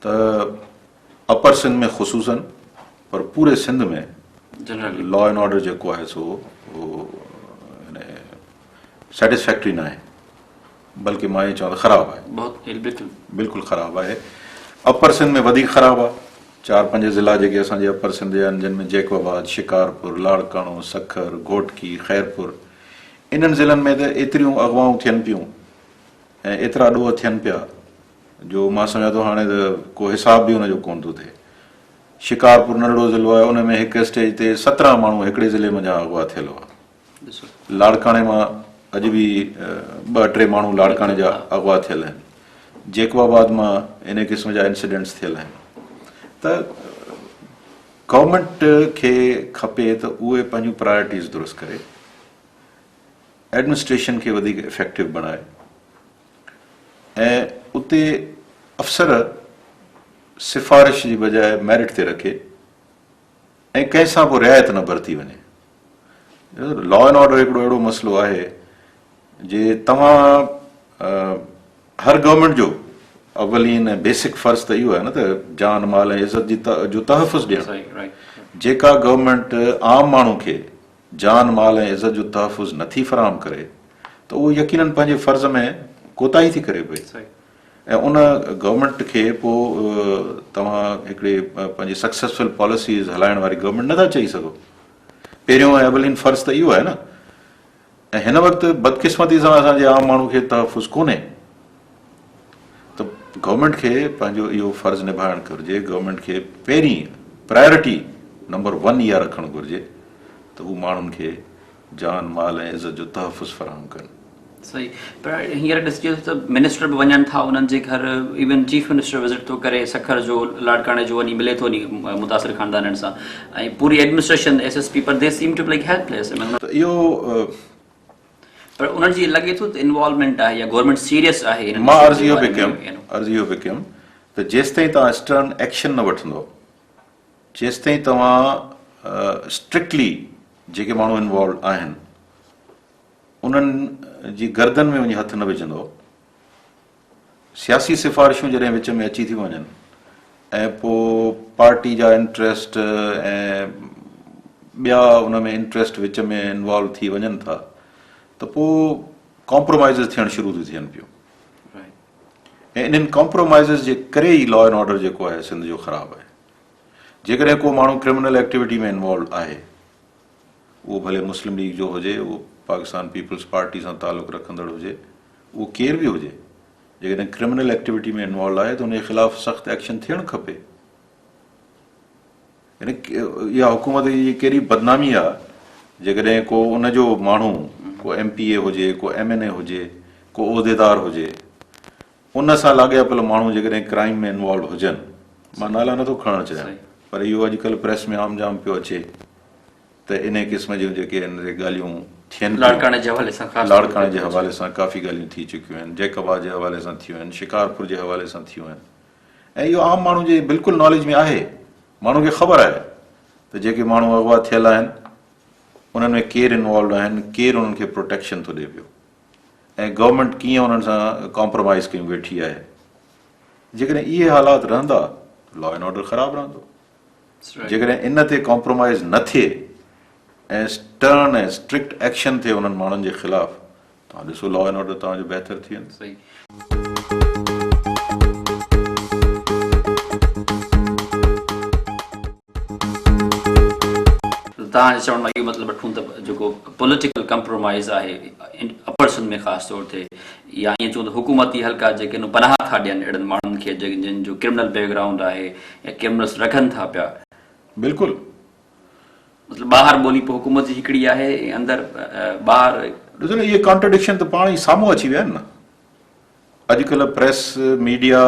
ته اپر سنڌ ۾ خصوصن پر پوري سنڌ ۾ لا اينڊ آرڊر جيڪو آهي سو اهو يعني سيٽسفيڪٽري ناهي بلڪه مان ائين چوان ته خراب آهي. بلڪل خراب آهي. اپر سنڌ ۾ وڌيڪ خراب آهي. چار پنج ضلعا جيڪي اسان جي اپر سنڌ جا آهن جن ۾ جيڪب آباد، شڪارپور، لاڙڪاڻو، سکر، گهوٽڪي، خيرپور انهن ضلعن ۾ ته ايتريون اغوائون ٿين پيون ۽ ايترا ڏوهه ٿين پيا جو مان سمجهان ٿو هاڻي ته ڪو حساب به ان جو ڪونه ٿو ٿئي. شڪارپور ننڍڙو ضلعو آهي ان ۾ هڪ اسٽيج تي 17 ماڻهو هڪڙي ضلعي منجهان اغوا ٿيل هئا. لاڙڪاڻي مان اڄ به ٻه ٽي ماڻهو لاڙڪاڻي جا اغوا ٿيل آهن. جيڪب آباد مان انهي قسم جا انسيڊنٽس ٿيل آهن ته گورنمينٽ کي کپي ته اهي پنهنجون پرائرٽيز درست ڪري، ايڊمنسٽريشن کي وڌيڪ افيڪٽو بڻائي ۽ اتي افسر سفارش جي بجاء ميرٽ تي رکي ۽ ڪنهن سان به رعايت نه برتي وڃي. لا اينڊ آرڊر هڪڙو اهڙو مسئلو آهي جي توهان هر گورنمينٽ جو اولين ۽ بيسڪ فرض ته اهو آهي نه ته جان مال ۽ عزت جي جو تحفظ ڏيڻ. جيڪا گورنمينٽ عام ماڻهو کي جان مال ۽ عزت جو تحفظ نٿي فراهم ڪري ته اهو يقينن پنهنجي فرض ۾ ڪوتاهي ٿي ڪري پئي ۽ ان گورنمينٽ کي پوء توهان هڪڙي پنهنجي سڪسيسفل پاليسيز هلائڻ واري گورنمينٽ نٿا چئي سگهو. پهريون ۽ اولين فرض ته اهو آهي نه. ۽ هن وقت بدقسمتي سان اسان جي عام ماڻهو کي تحفظ ڪونهي ته گورنمينٽ کي پنهنجو اهو فرض نڀائڻ گهرجي، گورنمينٽ کي پهرين پرائرٽي نمبر ون اها رکڻ گهرجي ته هو ماڻهن کي جان مال ۽ عزت جو تحفظ فراهم ڪن. صحيح پر هينئر ڏسجي ٿو ته منسٽر به وڃن ٿا انهن جي گهر ايون چيف منسٽر وزٽ ٿو ڪري سکر جو لاڙڪاڻي جو وڃي ملي ٿو وڃي متاثر خاندانن سان ۽ پوري administration S S P per the seem to like helpless ته اهو پر انهن جي لڳي ٿو ته انوالومينٽ آهي يا گورنمينٽ سيريس آهي انهن مان عرض اهو پئي ڪيم عرض اهو پئي ڪيم ته جيستائين توهان اسٽرن ايڪشن نه وٺندو جيستائين توهان اسٽرڪٽلي جيڪي ماڻهو انوالو آهن انهن جي گردن ۾ وڃي هٿ نه وجهندو. سياسي سفارشون جڏهن وچ ۾ اچي ٿيون وڃن ۽ پوء پارٽي جا انٽريسٽ ۽ ٻيا ان ۾ انٽريسٽ وچ ۾ انوالو ٿي وڃن ٿا ته پوء ڪمپرومائزز ٿيڻ شروع ٿيون ٿين پيون ۽ انهن ڪمپرومائزز جي ڪري ئي لا اينڊ آرڊر جيڪو آهي سنڌ جو خراب آهي. جيڪڏهن ڪو ماڻهو ڪرمنل ايڪٽيوٽي ۾ انوالو آهي اهو ڀلي مسلم ليگ جو هجي، اهو پاڪستان پيپلز پارٽي سان تعلق رکندڙ هجي، اهو ڪير به هجي، جيڪڏهن ڪرمنل ايڪٽيوٽي ۾ انوالو آهي ته ان جي خلاف سخت ايڪشن ٿيڻ کپي. يعني اها حڪومت جي ڪيڏي بدنامي آهي جيڪڏهن ڪو ان جو ماڻهو ڪو ايم پي اي هجي، ڪو ايم اين اي هجي، ڪو عهديدار هجي، ان سان لاڳاپيل ماڻهو جيڪڏهن ڪرائيم ۾ انوالو هجن، مان نالا نٿو کڻڻ چاهيان پر اهو اڄڪلهه پريس ۾ عام جام پيو اچي ته انهي قسم جون جيڪي آهن سي ڳالهيون ٿين پيون. لاڙڪاڻي جي حوالي سان خاص طور تي. لاڙڪاڻي جي حوالي سان ڪافي ڳالهيون ٿي چڪيون آهن، جيڪب آباد جي حوالي سان ٿيون آهن، شڪارپور جي حوالي سان ٿيون آهن ۽ اهو عام ماڻهو جي بلڪل ناليج ۾ آهي، ماڻهو کي خبر آهي ته جيڪي ماڻهو اغوا ٿيل آهن انهن ۾ ڪير انوالوڊ آهن، ڪير انهن کي پروٽيڪشن ٿو ڏئي پيو. ۽ گورنمينٽ ڪيئن انهن سان ڪامپرومائيز ڪيون ويٺي آهي. جيڪڏهن اهي حالات رهندا ته لا اينڊ آرڊر خراب رهندو. جيڪڏهن ان تي ڪامپرومائيز نه ٿئي ۽ اسٽرن ۽ اسٽرڪٽ ايڪشن ٿئي انهن ماڻهن جي خلاف توهان ڏسو لا اينڊ آرڊر توهان جو بهتر ٿي ويندو. توهان جي چوڻ مان اهو مطلب وٺون ته جيڪو پوليٽيڪل ڪمپرومائيز آهي اپر سنڌ ۾ خاص طور تي يا ائين چئون ته حڪومتي حلقا جيڪي آهن پناهه ٿا ڏين اهڙن ماڻهن کي جن جو ڪرمنل بيڪ گرائونڊ آهي يا ڪرمنلس رکن ٿا پيا. بلڪل. مطلب ٻاهر ٻولي پوء حڪومت جي هڪڙي آهي ۽ اندر ٻاهر. ڏسو نه اهي ڪانٽرڊڪشن ته پاڻ ئي سامهون اچي ويا آهن نه. اڄڪلهه پريس ميڊيا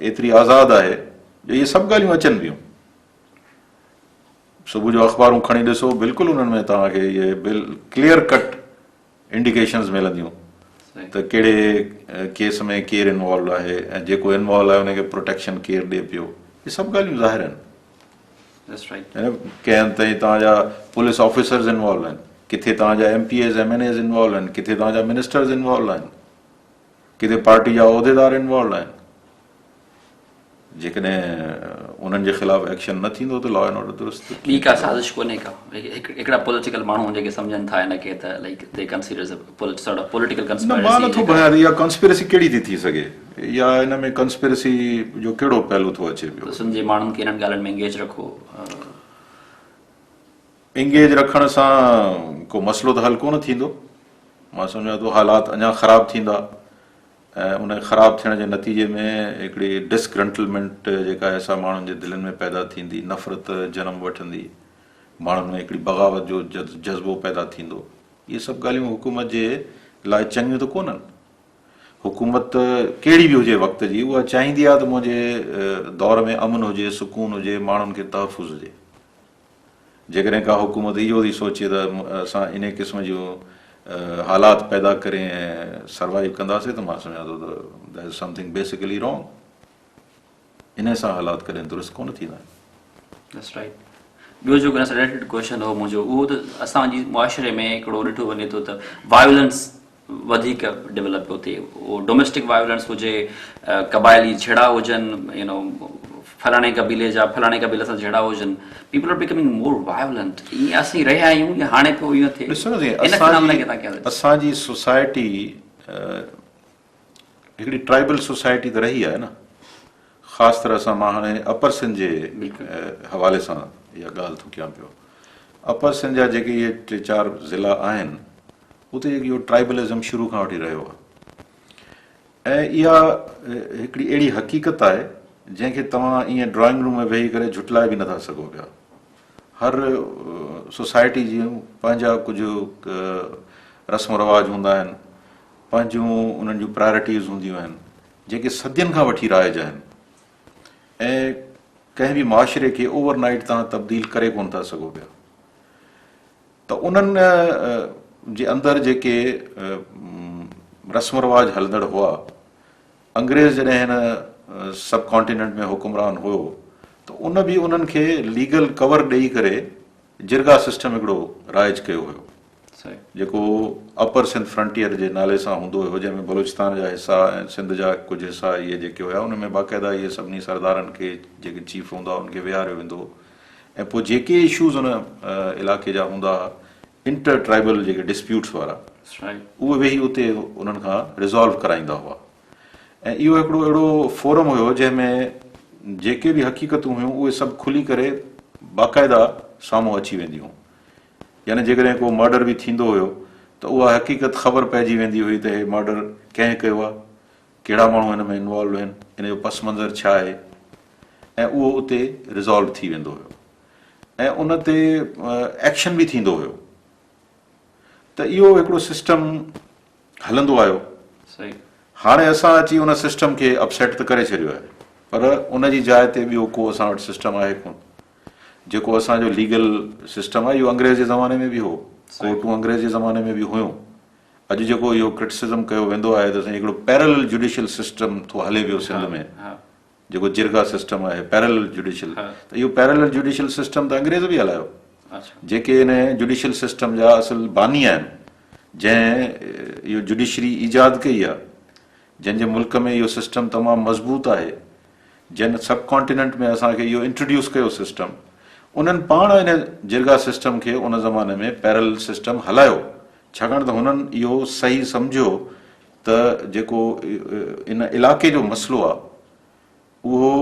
ايتري آزاد آهي جو اهي سڀ ڳالهيون اچن پيون. صبح جو اخبارون کڻي ڏسو بلڪل انهن ۾ توهان کي اهي بل ڪليئر ڪٽ انڊيڪيشنز ملنديون ته ڪهڙي ڪيس ۾ ڪير انوالو آهي ۽ جيڪو انوالو آهي ان کي پروٽيڪشن ڪير ڏي پيو اهي سڀ ڳالهيون ظاهر آهن ڪنهن هنڌ تائين توهان جا پوليس آفيسرز انوالو آهن ڪٿي توهان جا M P As M N As involve آهن ڪٿي توهان جا منسٽرز انوالو آهن. ڪٿي پارٽي جا عهديدار انوالوڊ آهن. جيڪڏهن انهن جي خلاف ايڪشن نه ٿيندو ته لا اينڊ آرڊر درست ٻي ڪا سازش ڪونهي ڪا هڪڙا پوليٽيڪل ماڻهو جيڪي سمجهن ٿا ان کي ته like they consider as a sort of political conspiracy نه مان نٿو ڀانيان ته اها ڪنسپيرسي ڪهڙي ٿي ٿي سگهي يا ان ۾ ڪنسپيرسي جو ڪهڙو پهلو ٿو اچي پيو. سنڌ جي ماڻهن کي انهن ڳالهين ۾ انگيج رکو. انگيج رکڻ سان ڪو مسئلو ته حل ڪونه ٿيندو مان سمجهان ٿو حالات اڃا خراب ٿيندا. ۽ ان خراب ٿيڻ جي نتيجي ۾ هڪڙي ڊسگرنٽلمينٽ جيڪا آهي سا ماڻهن جي دلين ۾ پيدا ٿيندي، نفرت جنم وٺندي، ماڻهن ۾ هڪڙي بغاوت جو جذبو پيدا ٿيندو. اهي سڀ ڳالهيون حڪومت جي لاء چڱيون ته ڪونهن. حڪومت ڪهڙي به هجي وقت جي اها چاهيندي آهي ته منهنجي دور ۾ امن هجي، سڪون هجي، ماڻهن کي تحفظ هجي. جيڪڏهن ڪا حڪومت اهو ٿي سوچي ته اسان انهي قسم جون حالات پيدا ڪري ۽ سروائيو ڪنداسين ته مان سمجهان ٿو ته there is something basically wrong. انهي سان حالات ڪڏهن درست ڪونه ٿيندا آهن. That's right. ٻيو جيڪو ان سان رليٽيڊ ڪوئسچن هو منهنجو اهو ته اسان جي معاشري ۾ هڪڙو ڏٺو وڃي ٿو ته وائولنس وڌيڪ ڊولپ پيو ٿئي اهو ڊوميسٽڪ وائولنس هجي قبائلي جهيڙا هجن يو نو فلاڻي قبيلي جا فلاڻي قبيلي سان جهيڙا هجن people are becoming more violent ائين اسين رهيا آهيون يا هاڻي پيو ائين ٿئي ڏسو نه سائين اسان جي اسان جي سوسائٽي هڪڙي ٽرائبل سوسائٽي ته رهي آهي نه خاص طرح سان مان هاڻي اپر سنڌ جي حوالي سان اها ڳالهه ٿو ڪيان پيو اپر سنڌ جا جيڪي اهي ٽي چار ضلعا آهن اتي اهو ٽرائبلزم شروع کان وٺي رهيو آهي ۽ اها هڪڙي اهڙي حقيقت آهي جنهن کي توهان ائين ڊرائنگ روم ۾ ويهي ڪري جهٽلائي به نٿا سگهو پيا. هر سوسائٽي جون پنهنجا ڪجهه رسم رواج هوندا آهن، پنهنجون انهن جون پرايورٽيز هونديون آهن جيڪي صدين کان وٺي رائج آهن ۽ ڪنهن به معاشري کي اوور نائيٽ توهان تبديل ڪري ڪونه ٿا سگهو پيا. ته انهن جي اندر جيڪي رسم رواج هلندڙ هئا، انگريز جڏهن هن سب ڪانٽيننٽ ۾ حڪمران هيو ته ان به انهن کي ليگل ڪور ڏئي ڪري جرگا سسٽم هڪڙو رائج ڪيو هيو جيڪو اپر سنڌ فرنٽيئر جي نالي سان هوندو هيو جنهن ۾ بلوچستان جا حصا ۽ سنڌ جا ڪجهه حصا اهي جيڪي هيا ان ۾ باقاعده اهي سڀني سردارن کي جيڪي چيف هوندا انهن کي ويهاريو ويندو هو ۽ پوء جيڪي اشوز ان علائقي جا هوندا ها انٽر ٽرائبل جيڪي ڊسپيوٽس وارا اهي ويهي اتي انهن کان ريزالو ڪرائيندا هئا ۽ اهو هڪڙو اهڙو فورم هيو جنهن ۾ جيڪي به حقيقتون هيون اهي سڀ کلي ڪري باقاعده سامهون اچي وينديون هيون يعني جيڪڏهن ڪو مرڊر به ٿيندو هيو ته اها حقيقت خبر پئجي ويندي هئي ته هي مرڊر ڪنهن ڪيو آهي ڪهڙا ماڻهو هن ۾ انوالو آهن ان جو پس منظر ڇا آهي ۽ اهو اتي ريزالو ٿي ويندو هيو ۽ ان تي ايڪشن به ٿيندو هيو ته اهو هڪڙو سسٽم هلندو آيو هاڻي اسان اچي ان سسٽم کي اپسيٽ ته ڪري ڇڏيو آهي پر ان جي جاء تي ٻيو ڪو اسان وٽ سسٽم آهي ڪون جيڪو اسان جو ليگل سسٽم آهي اهو انگريز جي زماني ۾ به هو ڪورٽون انگريز جي زماني ۾ به هيون اڄ جيڪو اهو ڪرٽسزم ڪيو ويندو آهي ته سائين هڪڙو پيرلل جوڊيشل سسٽم ٿو هلي پيو سنڌ ۾ جيڪو جرگا سسٽم آهي پيرلل جوڊيشل ته اهو پيرلل جوڊيشل سسٽم ته انگريز به هلايو جيڪي ان جوڊيشل سسٽم جا اصل باني آهن جنهن اهو جوڊيشري ايجاد ڪئي آهي جنهن جي ملڪ ۾ اهو سسٽم تمام مضبوط آهي جن سب ڪانٽيننٽ ۾ اسان کي اهو انٽروڊيوس ڪيو سسٽم انهن پاڻ ان جرگا سسٽم کي ان زماني ۾ پيرلل سسٽم هلايو ڇاڪاڻ ته هنن اهو صحيح سمجهيو ته جيڪو ان علائقي جو مسئلو آ اهو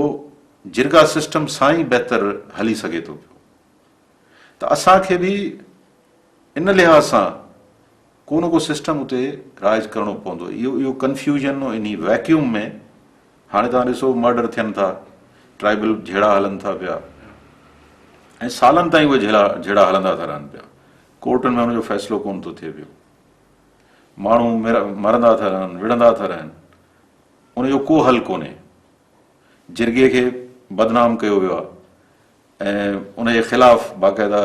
جرگا سسٽم سان ئي بهتر هلي سگهي ٿو پيو ته اسان کي به ان لحاظ سان ڪو نه ڪو سسٽم اتي رائج ڪرڻو پوندو. اهو اهو ڪنفيوزن انهي ويڪيوم ۾ هاڻي توهان ڏسو مرڊر ٿين ٿا، ٽرائبل جهيڙا هلن ٿا پيا ۽ سالن تائين اهي جهيڙا جهيڙا هلندا ٿا رهن پيا، ڪورٽن ۾ ان جو فيصلو ڪونه ٿو ٿئي پيو. ماڻهو مرندا ٿا رهن، وڙهندا ٿا رهن، ان جو ڪو حل ڪونهي. جرڳي کي بدنام ڪيو ويو آهي ۽ ان جي خلاف باقاعده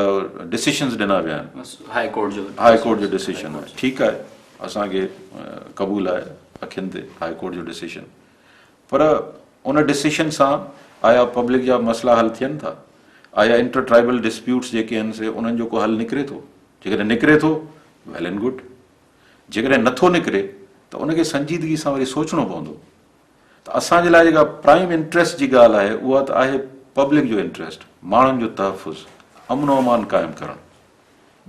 ڊسيشنز ڏنا ويا آهن. هاء ڪورٽ جو هاء ڪورٽ جو ڊسيشن آهي، ٺيڪ آهي، اسان کي قبول آهي اکين تي هاء ڪورٽ جو ڊسيشن، پر ان ڊسيشن سان آيا پبلڪ جا مسئلا حل ٿين ٿا؟ آيا انٽر ٽرائبل ڊسپيوٽس جيڪي آهن سي انهن جو ڪو حل نڪري ٿو؟ جيڪڏهن نڪري ٿو ويل اينڊ گڊ، جيڪڏهن نٿو نڪري ته ان کي سنجيدگي سان وري سوچڻو پوندو ته اسان جي لاء جيڪا پرائم انٽريسٽ جي ڳالهه آهي اها ته آهي پبلڪ جو انٽريسٽ، ماڻهن جو تحفظ، امن و امان قائم ڪرڻ.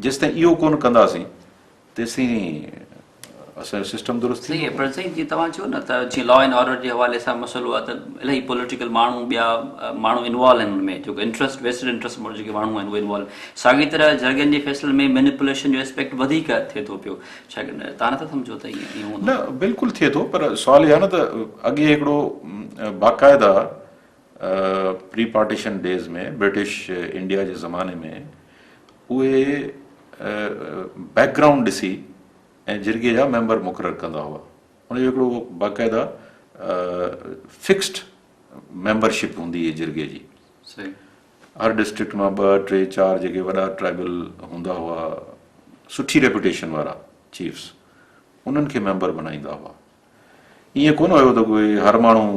جيستائين اهو ڪونه ڪنداسين تيسين اسان جو سسٽم درست صحيح آهي پر سائين جيئن توهان چيو نه ته جيئن لا اينڊ آرڊر جي حوالي سان مسئلو آهي ته الاهي پوليٽيڪل ماڻهو ٻيا ماڻهو انوالو آهن ان ۾ جيڪو انٽرسٽ ويسٽڊ انٽرسٽ جيڪي ماڻهو آهن اهي انوالو ساڳي طرح جرڳن جي فيصلن ۾ مينيپوليشن جو اسپيڪٽ وڌيڪ ٿئي ٿو پيو ڇا توهان نٿا سمجهو ته ائين هوندو؟ نه بلڪل ٿئي ٿو پر سوال اهو آهي نه ته اڳي هڪڙو باقاعده pre partition days ۾ British India جي زماني ۾ اهي بيڪ گرائونڊ ڏسي ۽ جرڳي جا ميمبر مقرر ڪندا هئا ان جو هڪڙو باقاعده فڪسڊ ميمبرشپ هوندي هئي جرڳي جي هر ڊسٽرڪٽ مان ٻه ٽي چار جيڪي وڏا ٽرائبل هوندا هئا سٺي ريپوٽيشن وارا چيفس انهن کي ميمبر بنائيندا هئا ائين ڪونه هيو ته ڪوئي هر ماڻهو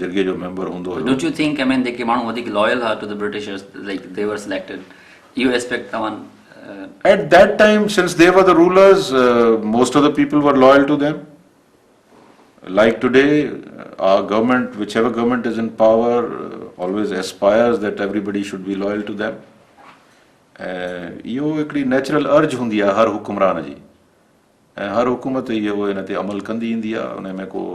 جرڳي جو ميمبر هوندو هيو. Don't you think I mean جيڪي ماڻهو وڌيڪ لائل هئا to the Britishers like they were selected اهو اسپيڪٽ توهان. At that time since they were the rulers most of the people were loyal to them like today our government whichever government is in power always aspires that everybody should be loyal to them ۽ اهو هڪڙي natural ارج هوندي آهي هر حڪمران جي ۽ هر حڪومت اهو ان تي عمل ڪندي ايندي آهي ان ۾ ڪو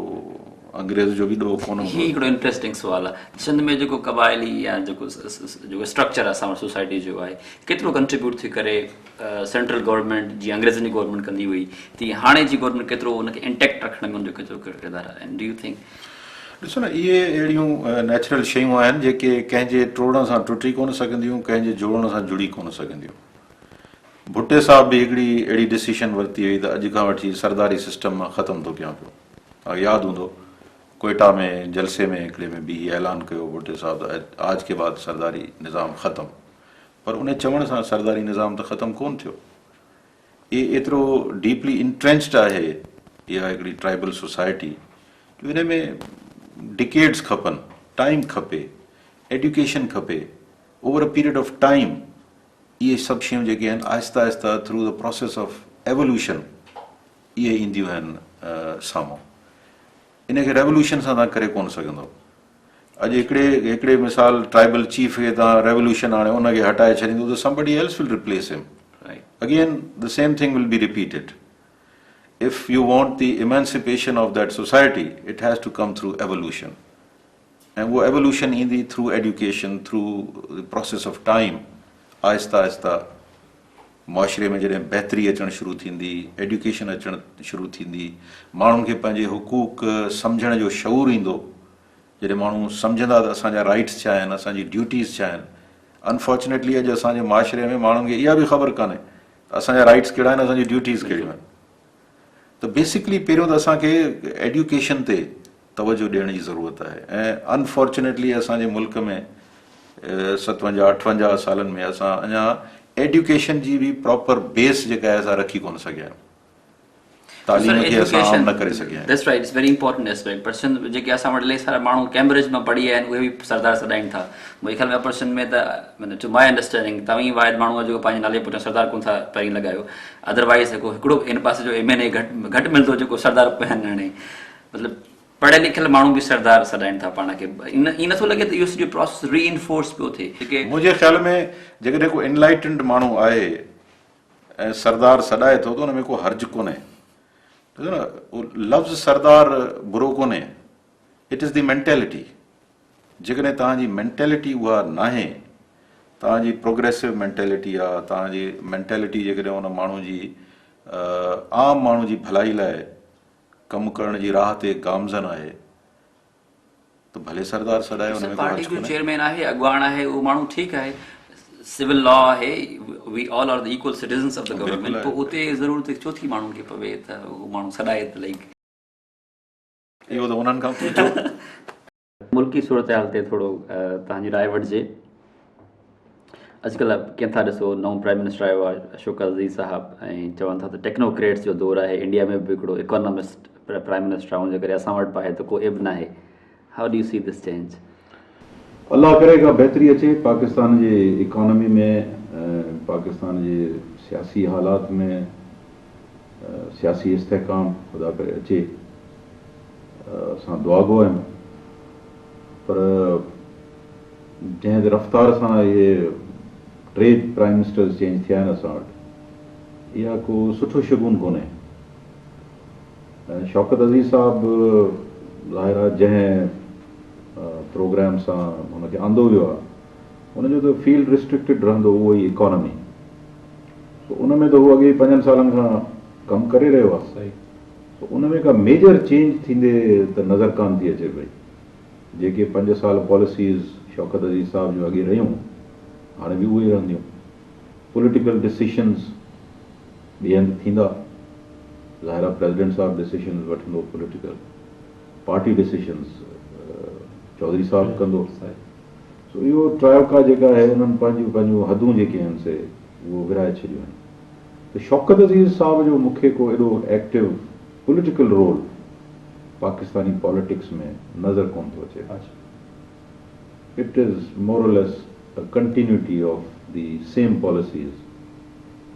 انگريز جو به ڏوهه ڪونه هوندو هي هڪڙو انٽريسٽنگ سوال آهي سنڌ ۾ جيڪو قبائلي يا جيڪو جيڪو اسٽرڪچر اسان وٽ سوسائٽي جو آهي ڪيترو ڪنٽريبيوٽ ٿي ڪري سينٽرل گورنمينٽ جيئن انگريزن جي گورنمينٽ ڪندي هئي تيئن هاڻي جي گورنمينٽ ڪيترو ان کي انٽيڪٽ رکڻ ۾ ان جو ڪيترو ڪردار آهي do you think. ڏسو نه اهي اهڙيون نيچرل شيون آهن جيڪي ڪنهن جي ٽوڙڻ سان ٽٽي ڪونه سگهنديون ڪنهن جي جوڙڻ سان جڙي ڪونه سگهنديون. ڀٽي صاحب به هڪڙي اهڙي ڊسيشن ورتي هئي ته اڄ کان وٺي سرداري سسٽم مان ختم ٿو ڪيان پيو. توهان کي ياد هوندو ڪوئيٽا ۾ جلسي ۾ هڪڙي ۾ بيهي اعلان ڪيو ڀٽي صاحب ته آج ڪي بعد سرداري نظام ختم. پر ان چوڻ سان سرداري نظام ته ختم ڪونه ٿيو. اهي ايترو ڊيپلي انٽرينچڊ آهي اها هڪڙي ٽرائبل سوسائٽي جو ان ۾ ڊڪيڊز کپن، ٽائيم کپي، ايڊيوڪيشن کپي، over a period of time اهي سڀ شيون جيڪي آهن آهستي آهستي through the process of evolution اهي اينديون آهن سامهون. ان کي ريولوشن سان توهان ڪري ڪونه سگهندؤ. اڄ هڪڙي هڪڙي مثال ٽرائبل چيف کي توهان ريولوشن آڻي ان کي هٽائي ڇڏيندو ته somebody else will replace him again the same thing will be repeated if you want the emancipation of that society it has to come through evolution ۽ اهو ايولوشن ايندي through education through the process of time آهسته آهسته معاشري ۾ جڏهن بهتري اچڻ شروع ٿيندي ايڊيوڪيشن اچڻ شروع ٿيندي ماڻهن کي پنهنجي حقوق سمجهڻ جو شعور ايندو جڏهن ماڻهو سمجهندا ته اسان جا رائيٽس ڇا آهن، اسان جي ڊيوٽيز ڇا آهن. انفارچونيٽلي اڄ اسان جي معاشري ۾ ماڻهن کي اها به خبر ڪانهي ته اسان جا رائيٽس ڪهڙا آهن، اسان جي ڊيوٽيز ڪهڙيون آهن. ته بيسڪلي پهريون ته اسان کي ايڊيوڪيشن تي توجه ڏيڻ جي ضرورت آهي ۽ انفارچونيٽلي اسان جي ملڪ ۾ 57 58 سالن ۾ اسان اڃا ايڊيوڪيشن جي به پراپر بيس جيڪا آهي اسان رکي ڪونه سگهيا آهيون. تعليم کي اسان عام نه ڪري سگهيا آهيون. That's right it's very important aspect پر سنڌ جيڪي اسان وٽ الاهي سارا ماڻهو ڪيمبرج مان پڙهي آيا آهن اهي به سردار سڏائين ٿا منهنجي خيال ۾ اپر سنڌ ۾ ته معنيٰ ٽو my understanding توهين ئي واحد ماڻهو آهيو جيڪو پنهنجي نالي پٺيان سردار ڪونه ٿا پهرين لڳايو ادروائز هڪ هڪڙو هن پاسي جو ايم اين اي گهٽ گهٽ ملندو جيڪو سردار پويان نه هڻي مطلب پڙهيل لکيل ماڻهو به سردار سڏائين ٿا پاڻ کي ائين نٿو لڳي ته اهو سڄو پراسيس ري انفورس پيو ٿئي جيڪي منهنجي خيال ۾ جيڪڏهن ڪو انلائٽنڊ ماڻهو آهي ۽ سردار سڏائي ٿو ته ان ۾ ڪو حرج ڪونهي. ڏسو نه لفظ سردار برو ڪونهي it is the mentality جيڪڏهن توهان جي مينٽيلٽي اها ناهي توهان جي پروگريسو مينٽيلٽي آ توهان جي مينٽيلٽي جيڪڏهن ان ماڻهو جي عام ماڻهو جي ڀلائي لاء ڪم ڪرڻ جي راهه تي گامزن آهي ته ڀلي سردار سڏائي ان ۾ ڪو پارٽي جو چيئرمين آهي اڳواڻ آهي اهو ماڻهو ٺيڪ آهي سول لا آهي we all are the equal citizens of the government پوء اتي ضرورت ڇو ٿي ماڻهن کي پوي ته اهو ماڻهو سڏائي ته لائڪ اهو ته انهن کان پڇو. ملڪي صورتحال تي ٿورو توهان جي راء وٺجي. اڄڪلهه ڪيئن ٿا ڏسو نئون پرائم منسٽر آيو آهي اشوڪ عزيز صاحب ۽ چون ٿا ته ٽيڪنوڪريٽس جو دور آهي انڊيا ۾ به هڪڙو اڪانومسٽ پرائم منسٽر آهي ان جي ڪري اسان وٽ به آهي ته ڪو عيب ناهي how do you see this change? الله ڪري ڪا بهتري اچي پاڪستان جي اڪانومي ۾ ۽ پاڪستان جي سياسي حالات ۾ سياسي استحڪام خدا ڪري اچي اسان دعاگو آهيون پر جنهن رفتار سان اهي ٽي پرائم منسٽرز چينج ٿيا آهن اسان وٽ اها ڪو سٺو شگون ڪونهي. شوڪت عزيز صاحب ظاهر آهي جنهن پروگرام سان هن کي آندو ويو آهي ان جو ته فيلڊ ريسٽرڪٽيڊ رهندو اهو ئي اڪانومي سو ان ۾ ته هو اڳي ئي پنجن سالن کان ڪم ڪري رهيو آهي سو ان ۾ ڪا ميجر چينج ٿيندي ته نظر ڪانه ٿي اچي پئي. جيڪي پنج سال پاليسيز شوڪت عزيز صاحب جون اڳي رهيون هاڻي به اهي ئي رهنديون. پوليٽيڪل ڊسيشنز ٻئي هنڌ ٿيندا. ظاهر آهي پريزيڊنٽ صاحب ڊسيشنز وٺندو پوليٽيڪل پارٽي ڊسيشنز چوڌري صاحب ڪندو. سو اهو ٽرائيوڪا جيڪا آهي انهن پنهنجون پنهنجون حدون جيڪي آهن سي اهو ورهائي ڇڏيون آهن. ته شوڪت عزيز صاحب جو مون کي ڪو ايڏو active political role Pakistani politics ۾ نظر ڪونه ٿو اچي. It is more or less a continuity of the same policies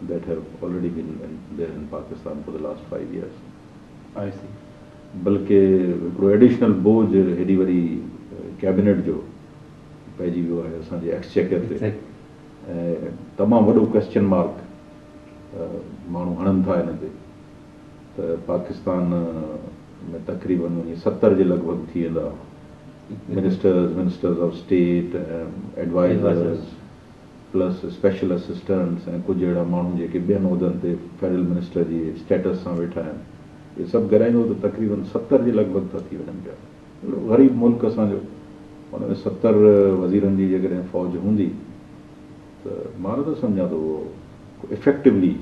that have already been there in Pakistan for the last 5 years. بلڪه هڪڙو ايڊيشنل بوجه هيڏي وڏي ڪيبينيٽ جو پئجي ويو آهي اسان جي ايڪسچيڪر تي ۽ تمام وڏو ڪويسچن مارڪ ماڻهو هڻن ٿا ان تي ته پاڪستان ۾ تقريبن وڃي 70 جي لڳ ڀڳ ٿي ويندا ministers, ministers of state, advisers plus special assistants ۽ ڪجهه اهڙا ماڻهو جيڪي ٻين عهدن تي فيڊرل منسٽر جي اسٽيٽس سان ويٺا آهن اهي سڀ گڏائيندو ته تقريبن 70 جي لڳ ڀڳ ٿا ٿي وڃن پيا. اهڙو غريب ملڪ اسان جو ان ۾ 70 وزيرن جي جيڪڏهن فوج هوندي ته مان نٿو سمجهان ته اهو افيڪٽولي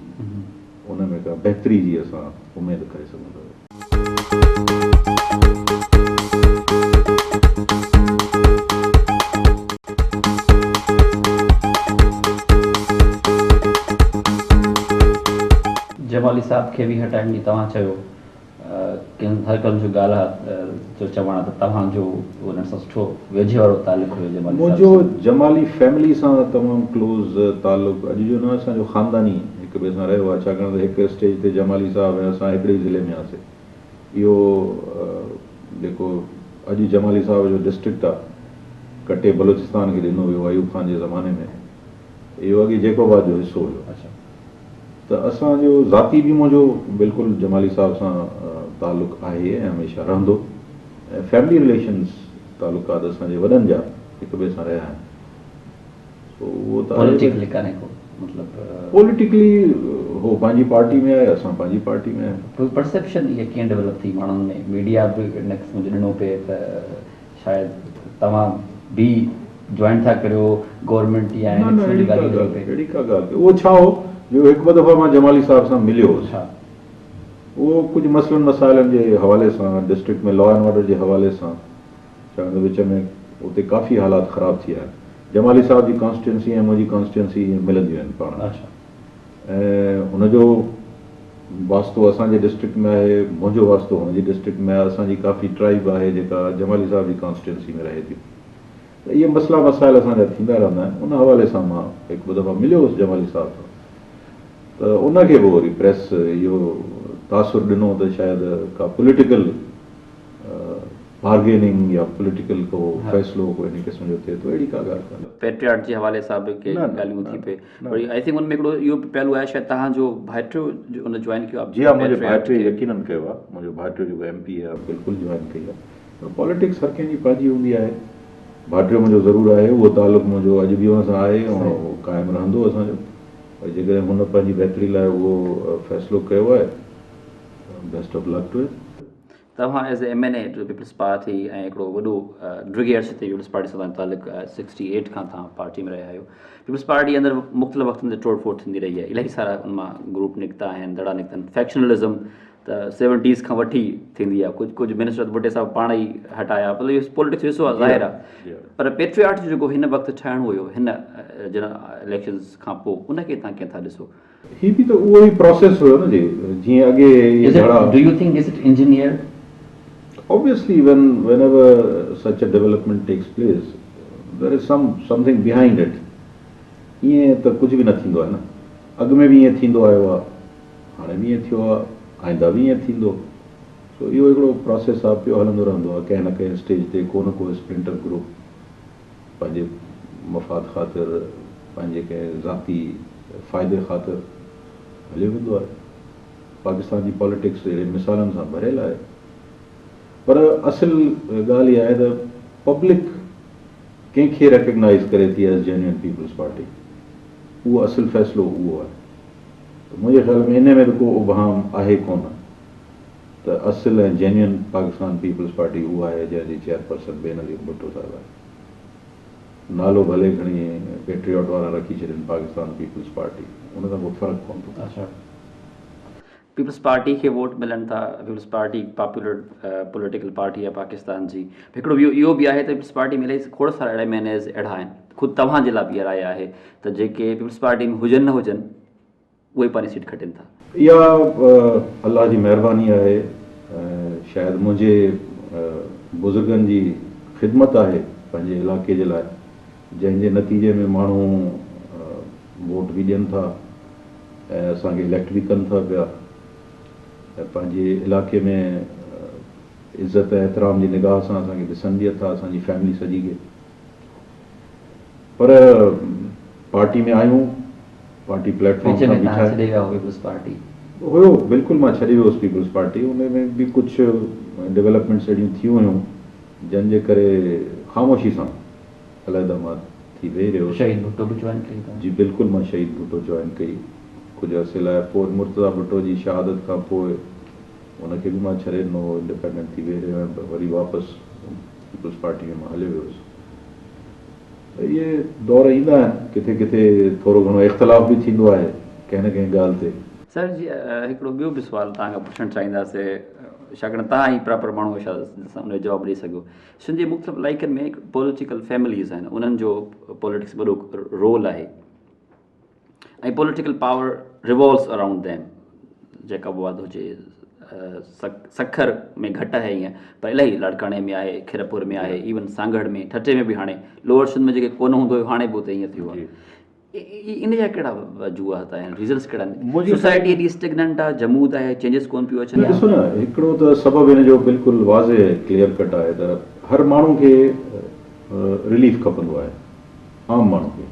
ان ۾ ڪا بهتري جي اسان اميد ڪري سگهون ٿا. جمالي صاحب کي به هٽائڻ جي توهان چيو ڪن حلقن جو ڳالهه جو چوڻ آهي ته توهان جو انهن سان سٺو ويجهي وارو تعلق هيو جمالي صاحب منهنجو جمالي فيملي سان تمام ڪلوز تعلق اڄ جو نه اسان جو خانداني هڪ ٻئي سان رهيو آهي ڇاڪاڻ ته هڪ اسٽيج تي جمالي صاحب ۽ اسان هڪڙي ئي ضلعي ۾ هئاسي اهو جيڪو اڄ جمالي صاحب جو ڊسٽرڪٽ آهي ڪٽي بلوچستان کي ڏنو ويو ايوب خان جي زماني ۾ اهو اڳي جيڪب آباد جو حصو هيو. ته اسان جو ذاتي به منهنجو بلڪل جمالي صاحب سان تعلق آهي ۽ هميشه رهندو ۽ فيملي رليشنز تعلقات اسان جي وڏن جا هڪ ٻئي سان رهيا آهن سو اهو ته آهي پوليٽيڪلي ڪانهي ڪو مطلب. پوليٽيڪلي هو پنهنجي پارٽي ۾ آهي اسان پنهنجي پارٽي ۾ آهيون. پوء پرسيپشن اها ڪيئن ڊولپ ٿي ماڻهن ۾ ميڊيا به ان قسم جو ڏنو پئي ته شايد توهان به جوائن ٿا ڪريو گورنمينٽ يا نه نه اهڙي ڪا ڳالهه اهڙي ڪا ڳالهه ڪونهي اهو ڇا هو جو هڪ ٻه دفعا مان جمالي صاحب سان مليو هوس اهو ڪجهه مسئلن مسائلن جي حوالي سان ڊسٽرڪٽ ۾ لا اينڊ آرڊر جي حوالي سان ڇاڪاڻ ته وچ ۾ اتي ڪافي حالات خراب ٿي ويا جمالي صاحب جي ڪانسٽيٽوئنسي ۽ منهنجي ڪانسٽيٽوئنسي ملنديون آهن پاڻ ۾ ۽ هن جو واسطو اسان جي ڊسٽرڪٽ ۾ آهي، منهنجو واسطو هن جي ڊسٽرڪٽ ۾ آهي، اسان جي ڪافي ٽرائيب آهي جيڪا جمالي صاحب جي ڪانسٽيٽوئنسي ۾ رهي ٿي ته اهي مسئلا مسائل اسان جا ٿيندا رهندا آهن، ان حوالي سان مان هڪ ٻه دفعا مليو هوس جمالي صاحب سان ته ان کي به وري پريس اهو تاثر ڏنو ته شايد ڪا پوليٽيڪل بارگيننگ يا پوليٽيڪل ڪو فيصلو ڪو ان قسم جو ٿئي ٿو اهڙي ڪا ڳالهه ڪانهي. پيٽرياٽ جي حوالي سان به ڪي ڳالهيون ٿي پئي وري I think ان ۾ هڪڙو اهو به پهلو آهي شايد توهان جو ڀائٽيو ان جوائن ڪيو آهي جي ها منهنجي ڀائٽي يقينن ڪيو آهي منهنجو ڀائٽيو جيڪو ايم پي اي آهي بلڪل جوائن ڪئي آهي پر پاليٽڪس هر ڪنهن جي پنهنجي هوندي آهي ڀائٽيو منهنجو ضرور آهي اهو تعلق منهنجو اڄ به ان سان آهي ۽ اهو قائم رهندو اسان جو وري جيڪڏهن هن پنهنجي بهتري لاء اهو فيصلو ڪيو آهي best of luck to him. توهان as a M N A to Peoples Party ۽ هڪڙو وڏو ڊگهي عرصي تي پيپلز پارٽي سان تعلق سڪسٽي ايٽ کان توهان پارٽي ۾ رهيا آهيو پيپلز پارٽي اندر مختلف وقتن تي ٽوڙ ڦوڙ ٿيندي رهي آهي الاهي سارا ان مان گروپ نڪتا آهن دڙا نڪتا آهن فيڪشنلزم ته سيونٽيز کان وٺي ٿيندي آهي ڪجهه ڪجهه منسٽر ڀٽي صاحب پاڻ ئي هٽايا مطلب اهو پوليٽڪس جو حصو آهي ظاهر آهي پر پيٽرياٽ جو جيڪو هن وقت ٺهڻو هيو هن جنرل اليڪشنز کان پوء ان کي توهان ڪيئن ٿا ڏسو هي به ته اهو ئي پراسيس هيو نه جي جيئن اڳي اهي ڌڙا. Do you think is it engineered? Obviously when whenever such a development takes place there is some something behind it ائين ته ڪجهه به نه ٿيندو آهي نه اڳ ۾ به ائين ٿيندو آيو آهي هاڻي به ائين ٿيو آهي، آئنده به ائين ٿيندو. سو اهو هڪڙو پراسيس آهي، پيو هلندو رهندو آهي. ڪنهن نه ڪنهن اسٽيج تي ڪو نه ڪو اسپلنٽر گروپ پنهنجي مفاد خاطر، پنهنجي ڪنهن ذاتي فائدي خاطر هليو ويندو آهي. پاڪستان جي پاليٽڪس اهڙي مثالن سان ڀريل آهي. پر اصل ڳالهه اها آهي ته پبلڪ ڪنهن کي ريڪگنائيز ڪري ٿي ايز جينوئن پيپلز پارٽي، اهو اصل فيصلو اهو آهي. ته منهنجي خيال ۾ انهي ۾ ته ڪو ابهام آهي ڪونه ته اصل ۽ جينوئن پاڪستان پيپلز پارٽي اها آهي جنهن جي چيئرپرسن بينظير ڀٽو صاحب آهي. نالو ڀلي کڻي پيٽرياٽ وارا رکي ڇڏين پاڪستان پيپلز پارٽي، ان سان ڪو فرق ڪونه ٿو پئي. پيپلز پارٽي کي ووٽ ملن ٿا، peoples party popular political party آهي پاڪستان جي. هڪڙو ويو اهو به آهي ته پيپلز پارٽي ۾ الائي کوڙ سارا اهڙا ايم اين ايز اهڙا آهن، خود توهان جي لاء به اها راء آهي ته جيڪي پيپلز پارٽي ۾ هجن نه هجن اهي پنهنجي سيٽ کٽين ٿا. اها الله جي مهرباني آهي ۽ شايد منهنجي بزرگن جي خدمت آهي پنهنجي علائقي جي لاء جنهن جي نتيجي ۾ ماڻهو ووٽ به ڏين ٿا ۽ اسان کي اليڪٽ به ڪن ٿا پيا ۽ پنهنجي علائقي ۾ عزت ۽ احترام جي نگاهه سان اسان کي ڏسن به اٿا اسان جي فيملي سڄي کي پر پارٽي ۾ آهيون پارٽي پليٽ فارم سان بيٺا ڇڏي ويا پيپلز پارٽي هيو بلڪل مان ڇڏي ويو هوس پيپلز پارٽي ان ۾ به ڪجهه ڊيولپمينٽس اهڙيون ٿيون هيون جن جي ڪري خاموشي سان علحده مان ٿي ويهي رهيو هوس. شهيد ڀٽو به جوائن ڪئي توهان؟ جي بلڪل مان شهيد ڀٽو جوائن ڪئي ڪجهه عرصي لاء پوء مرتضيٰ ڀٽو جي شهادت کان پوء ان کي به مان ڇڏي ڏنو هو انڊيپينڊنٽ ٿي ويهي رهيو هيم پر وري واپس پيپلز پارٽي ۾ مان هليو ويو هوس. اهي دور ايندا آهن ڪٿي ڪٿي ٿورو گهڻو اختلاف به ٿيندو آهي ڪنهن نه ڪنهن ڳالهه تي. سر جي هڪڙو ٻيو به سوال توهان کان پڇڻ چاهينداسي ڇاڪاڻ توهان ئي پراپر ماڻهو آهيو شايد ان جو جواب ڏئي سگهو. سنڌ جي مختلف علائقن ۾ پوليٽيڪل فيمليز آهن انهن جو پوليٽڪس وڏو رول آهي ۽ political power revolves around them Jacobabad هجي سکر ۾ گهٽ آهي ائين پر الاهي لاڙڪاڻي ۾ آهي خيرپور ۾ آهي ايون سانگهڙ ۾ ٺٽي ۾ به هاڻي لوئر سنڌ ۾ جيڪي ڪونه هوندو هيو هاڻي به اتي ائين ٿيو آهي ان جا ڪهڙا وجوهات آهن ريزنس ڪهڙا آهن سوسائٽي ايڏي اسٽيگننٽ آهي جمود آهي چينجز ڪون پيو اچن ڏسو نه هڪڙو ته سبب ان جو بلڪل واضح ڪليئر ڪٽ آهي ته هر ماڻهو کي رليف کپندو آهي عام ماڻهو کي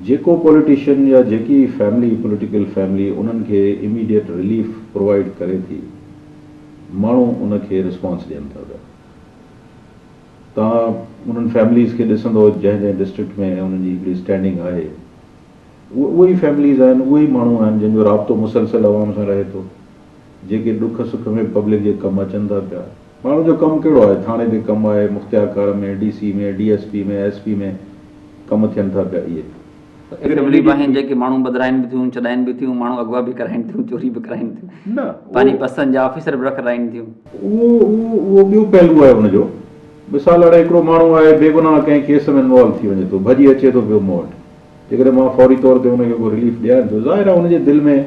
جيڪو پوليٽيشن يا جيڪي فيملي پوليٽيڪل فيملي انهن کي اميڊيٽ رليف پرووائيڊ ڪري ٿي ماڻهو ان کي رسپانس ڏين ٿا پيا توهان انهن فيمليز کي ڏسندو جنهن جنهن ڊسٽرڪٽ ۾ انهن جي هڪڙي اسٽينڊنگ آهي اهي اهي ئي فيمليز آهن اهي ئي ماڻهو آهن جن جو رابطو مسلسل عوام سان رهي ٿو جيڪي ڏک سک ۾ پبلڪ جي ڪم اچن ٿا پيا ماڻهن جو ڪم ڪهڙو آهي ٿاڻي تي ڪم آهي مختيارڪار ۾ D C ۾ D S P ۾ S P ۾ ڪم ٿين ٿا پيا اهي فيملي به آهن جيڪي ماڻهو ٻڌرائين به ٿيون ڇڏائين به ٿيون ماڻهو اغوا به ڪرائين ٿيون چوري به ڪرائين ٿيون نه پنهنجي پسند جا آفيسر به رکرائين ٿيون. اهو اهو اهو ٻيو پهلو آهي ان جو مثال هاڻي هڪڙو ماڻهو آهي بيگناهه ڪنهن ڪيس ۾ انوالو ٿي وڃي ٿو ڀڄي اچي ٿو پيو مون وٽ جيڪڏهن مان فوري طور تي ان کي ڪو رليف ڏيان ٿو ظاهر آهي ان جي دل ۾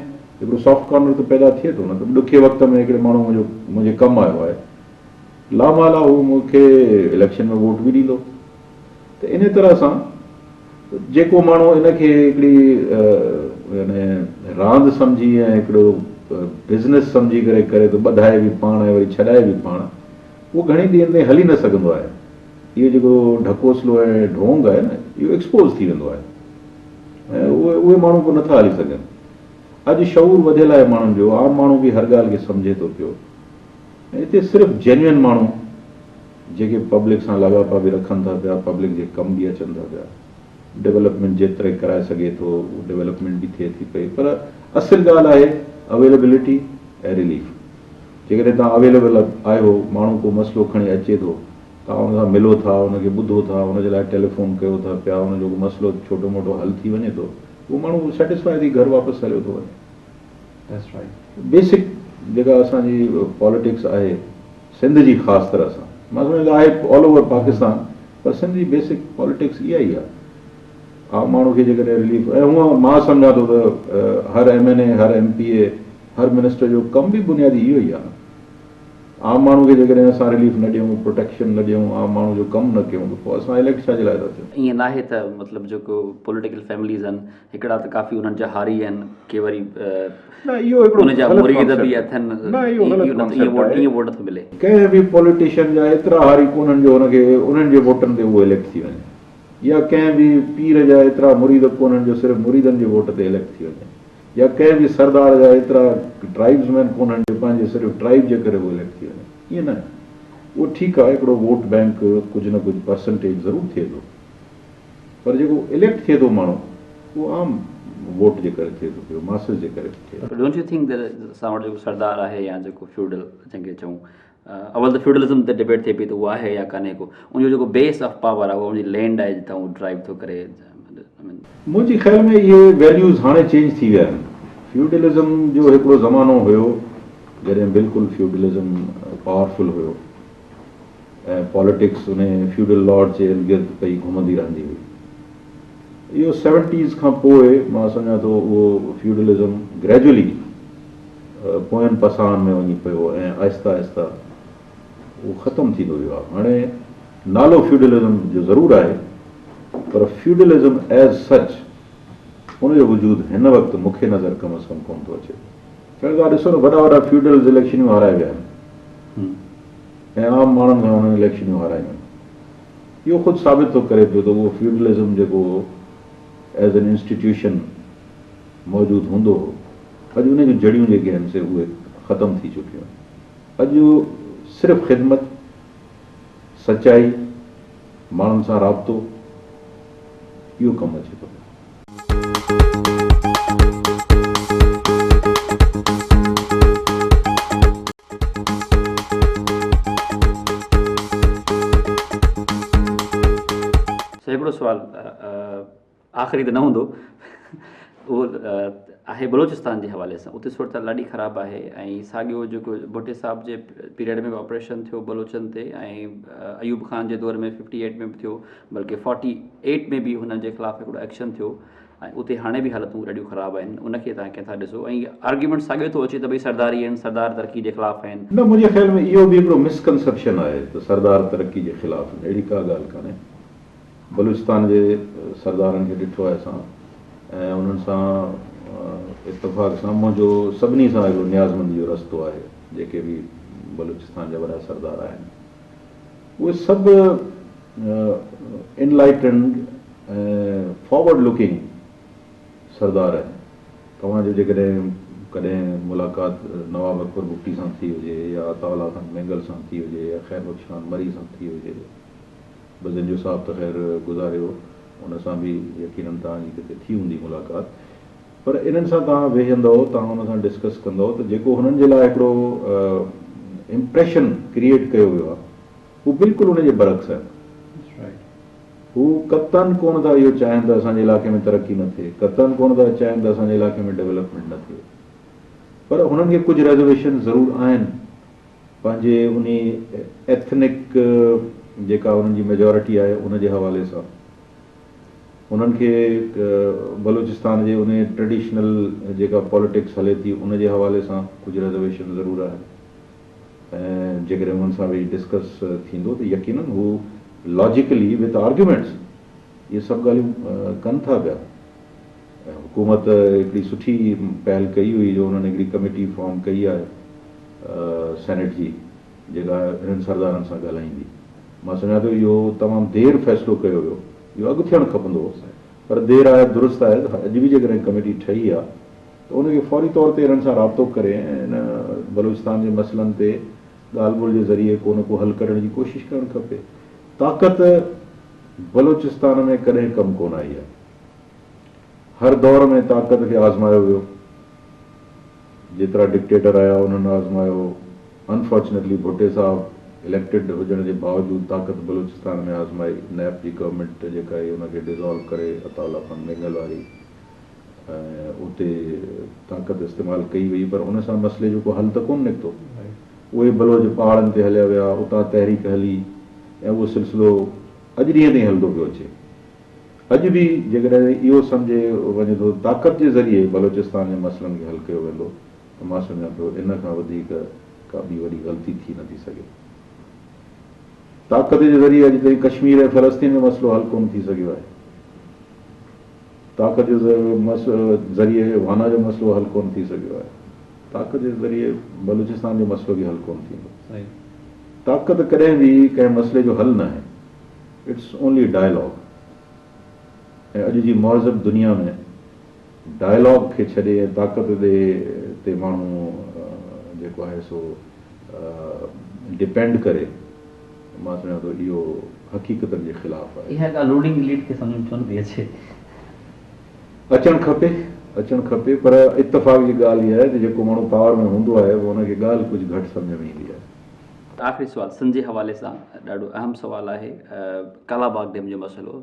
هڪڙو سافٽ ڪارنر ته پيدا ٿئي ٿو نه ته ڏکي وقت ۾ هڪڙي ماڻهو منهنجو منهنجي ڪم آيو آهي لامحاله هو مون کي اليڪشن ۾ ووٽ به ڏيندو ته ان طرح سان جيڪو ماڻهو ان کي هڪڙي يعني راند سمجهي ۽ هڪڙو بزنس سمجهي ڪري ڪري ٿو ٻڌائي به پاڻ ۽ وري ڇڏائي به پاڻ اهو گهڻي ڏينهن تائين هلي نه سگهندو آهي. اهو جيڪو ڍڪوسلو ۽ ڍونگ آهي نه اهو ايڪسپوز ٿي ويندو آهي ۽ اهي اهي ماڻهو پوء نٿا هلي سگهن. اڄ شعور وڌيل آهي ماڻهن جو عام ماڻهو به هر ڳالهه کي سمجهي ٿو پيو ۽ هتي صرف جينوئن ماڻهو جيڪي پبلڪ سان لاڳاپا به رکن ٿا پيا پبلڪ جي ڪم به اچن ٿا پيا ڊولپمينٽ جيتري ڪرائي سگهي ٿو ڊولپمينٽ به ٿئي ٿي پئي پر اصل ڳالهه آهي اويليبلٽي ۽ رليف جيڪڏهن توهان اويليبل آهيو ماڻهو ڪو مسئلو کڻي اچي ٿو توهان ان سان ملو ٿا ان کي ٻڌو ٿا ان جي لاء ٽيليفون ڪيو ٿا پيا ان جو ڪو مسئلو ڇوٽو موٽو حل ٿي وڃي ٿو اهو ماڻهو سيٽسفائي ٿي گهر واپس هليو ٿو وڃي. بيسڪ جيڪا اسان جي پاليٽڪس آهي سنڌ جي خاص طرح سان مان سمجهان ٿو آهي آل اوور پاڪستان پر سنڌ جي بيسڪ پاليٽڪس اها ئي آهي عام ماڻهو کي جيڪڏهن رليف ۽ هونء مان سمجهان ٿو ته هر ايم اين اي هر ايم پي اي هر منسٽر جو ڪم به بنيادي اهو ئي آهي نه. عام ماڻهو کي جيڪڏهن اسان رليف نه ڏيون، پروٽيڪشن نه ڏيون، عام ماڻهو جو ڪم نه ڪيون ته پوء اسان اليڪٽ ڇا جي لاء ٿا ٿيون؟ ائين ناهي ته مطلب جيڪو پوليٽيڪل فيمليز آهن هڪڙا ته ڪافي انهن جا هاري آهن ڪي وري نه اهو هڪڙو ان جا غلط مريد به ڪانسيپٽ اٿن نه اهو غلط اهو ڪانسيپٽ ووٽ آهي. ائين ووٽ نٿو ملي. ڪنهن به پوليٽيشن جا ايترا هاري ڪونهن جو ان کي انهن جي ووٽن تي اهو اليڪٽ ٿي وڃي يا ڪنهن به پير جا ايترا مريد ڪونهن جو صرف مريدن جي ووٽ تي اليڪٽ ٿي وڃي يا ڪنهن به سردار جا ايترا ٽرائبز مين ڪونهن جو پنهنجي صرف ٽرائب جي ڪري هو اليڪٽ ٿي وڃي. ائين ناهي. اهو ٺيڪ آهي هڪڙو ووٽ بئنڪ ڪجهه نه ڪجهه پرسنٽيج ضرور ٿئي ٿو پر جيڪو اليڪٽ ٿئي ٿو ماڻهو اهو عام ووٽ جي ڪري ٿئي ٿو پيو، ماسز جي ڪري ٿئي ٿو. پر don't you think ته اسان وٽ جيڪو سردار آهي يا جيڪو فيوڊل جنهن کي چئون اول ته فيوڊلزم تي ڊبيٽ ٿئي پئي ته اهو آهي يا ڪانهي ڪو ان جو جيڪو بيس آف پاور آهي اهو ان جي لينڊ آهي جتان هو ڊرائيو ٿو ڪري. منهنجي خيال ۾ اهي ويليوز هاڻي چينج ٿي ويا آهن. فيوڊلزم جو هڪڙو زمانو هيو جڏهن بلڪل فيوڊلزم پاورفل هيو ۽ پاليٽڪس انهي فيوڊل لارڊ جي ارد گرد پئي گهمندي رهندي هئي. اهو سيونٽيز کان پوء مان سمجهان ٿو اهو فيوڊلزم گريجولي پوين پساهن ۾ وڃي پيو ۽ آهستي آهستي اهو ختم ٿيندو ويو آهي. هاڻي نالو فيوڊلزم جو ضرور آهي پر فيوڊلزم ايز سچ ان جو وجود هن وقت مون کي نظر ڪم از ڪم ڪونه ٿو اچي. ڇاڪاڻ توهان ڏسو نه وڏا وڏا فيوڊلز اليڪشنيون هارائي ويا آهن ۽ عام ماڻهن کان انهن اليڪشنيون هارايون آهن. اهو خود ثابت ٿو ڪري پيو ته اهو فيوڊلزم جيڪو ايز اين انسٽيٽيوشن موجود هوندو هو اڄ ان جون جڙيون جيڪي آهن سي اهي ختم ٿي چڪيون آهن. اڄ صرف خدمت، سچائي، ماڻهن سان رابطو اهو ڪم اچي ٿو پيو. سو هڪڙو سوال آخري ته نه هوندو اهو آهي بلوچستان جي حوالي سان اتي صورتحال ڏاڍي خراب آهي ۽ ساڳيو جيڪو ڀٽي صاحب جي پيريڊ ۾ به آپريشن ٿيو بلوچن تي ۽ ايوب خان جي دور ۾ 58 ۾ به ٿيو بلڪه 48 ۾ به هنن جي خلاف هڪڙو ايڪشن ٿيو ۽ اتي هاڻي به حالتون ڏاڍيون خراب آهن ان کي تان ڪنهن ٿا ڏسو ۽ آرگيومينٽ ساڳيو ٿو اچي ته ڀئي سرداري آهن سردار ترقي جي خلاف آهن. نه منهنجي خيال ۾ اهو به هڪڙو مسڪنسپشن آهي ته سردار ترقي جي خلاف آهن اهڙي ڪا ڳالهه ڪانهي. بلوچستان جي سردارن کي ڏٺو آهي اسان ۽ انهن سان اتفاق سان منهنجو سڀني سان هڪڙو نيازمندي جو رستو آهي جيڪي به بلوچستان جا وڏا سردار آهن اهي سڀ انلائٽنڊ ۽ فارورڊ لڪنگ سردار آهن توهان جو جيڪڏهن ڪڏهن ملاقات نواب اڪبر بگٽي سان ٿي هجي يا عطاء الله خان مينگل سان ٿي هجي يا خير بخش خان مري سان ٿي هجي بزنجو صاحب ته خير گذاري ويو، ان سان به يقينن توهان جي ڪٿي ٿي هوندي ملاقات، پر انهن سان توهان ويهندؤ، توهان انهن سان ڊسڪس ڪندؤ ته جيڪو هنن جي لاء هڪڙو امپريشن ڪريئيٽ ڪيو ويو آهي، هو بلڪل ان جي برعڪس آهن. هو قطعاً ڪونه ٿا اهو چاهين ته اسان جي علائقي ۾ ترقي نه ٿئي، قطعاً ڪونه ٿا چاهين ته اسان جي علائقي ۾ ڊولپمينٽ نه ٿئي، پر هنن کي ڪجهه ريزرويشن ضرور آهن. پنهنجي انهي ايٿنڪ جيڪا انهن جي ميجارٽي آهي ان جي حوالي سان انهن کي بلوچستان جي انهي ٽريڊيشنل جيڪا پاليٽڪس هلي ٿي ان جي حوالي سان ڪجهه ريزرويشن ضرور آهن ۽ جيڪڏهن انهن سان ويهي ڊسڪس ٿيندو ته يقينن هو لاجيڪلي وٿ آرگيومينٽس اهي سڀ ڳالهيون ڪن ٿا پيا ۽ حڪومت هڪڙي سٺي پهل ڪئي هئي جو انهن هڪڙي ڪميٽي فارم ڪئي آهي سينيٽ جي جيڪا انهن سردارن سان ڳالهائيندي. مان سمجهان ٿو اهو تمام دير فيصلو ڪيو ويو، اهو اڳ ٿيڻ کپندو هو پر دير آهي درست آهي ته اڄ به جيڪڏهن ڪميٽي ٺهي آهي ته ان کي فوري طور تي انهن سان رابطو ڪري ۽ ان بلوچستان جي مسئلن تي ڳالهه ٻولهه جي ذريعي ڪو نه ڪو حل ڪڍڻ جي ڪوشش ڪرڻ کپي. طاقت بلوچستان ۾ ڪڏهن ڪم ڪونه آئي آهي. هر دور ۾ طاقت کي آزمايو ويو. جيترا ڊڪٽيٽر آيا انهن آزمايو، انفارچونيٽلي ڀٽي صاحب اليڪٽيڊ هجڻ جي باوجود طاقت بلوچستان ۾ آزمائي، نيپ جي گورنمينٽ جيڪا هئي ان کي ڊزالو ڪري عطاء الله خان مينگل واري ۽ اتي طاقت استعمال ڪئي وئي پر ان سان مسئلي جو ڪو حل ته ڪونه نڪتو. اهي بلوچ پهاڙن تي هليا ويا، اتان تحريڪ هلي ۽ اهو سلسلو اڄ ڏينهن تائين هلندو پيو اچي. اڄ به جيڪڏهن اهو سمجهي وڃي ٿو ته طاقت جي ذريعي بلوچستان جي مسئلن کي حل ڪيو ويندو ته مان سمجهان ٿو ان کان وڌيڪ ڪا ٻي وڏي غلطي ٿي نٿي سگهي. طاقت جي ذريعي اڄ تائين ڪشمير ۽ فلسطين جو مسئلو حل ڪونه ٿي سگهيو آهي. طاقت جي ذريعي وانا جو مسئلو حل ڪونه ٿي سگهيو آهي. طاقت جي ذريعي بلوچستان جو مسئلو به حل ڪونه ٿيندو. طاقت ڪڏهن به ڪنهن مسئلي جو حل ناهي. It's only dialogue. ۽ اڄ جي مهذب دنيا ۾ ڊائلاگ کي ڇڏي ۽ طاقت ڏي تي ماڻهو جيڪو آهي سو ڊپينڊ ڪري مان سمجهان ٿو اهو حقيقتن جي خلاف آهي. اها ڳالهه رولنگ ايليٽ کي سمجهه ۾ ڇو نٿي اچي؟ اچڻ کپي، اچڻ کپي پر اتفاق جي ڳالهه اها آهي ته جيڪو ماڻهو پاور ۾ هوندو آهي پوء ان کي ڳالهه ڪجهه گهٽ سمجهه ۾ ايندي آهي. آخري سوال سنڌ جي حوالي سان ڏاڍو اهم سوال آهي ڪالاباغ ڊيم جو مسئلو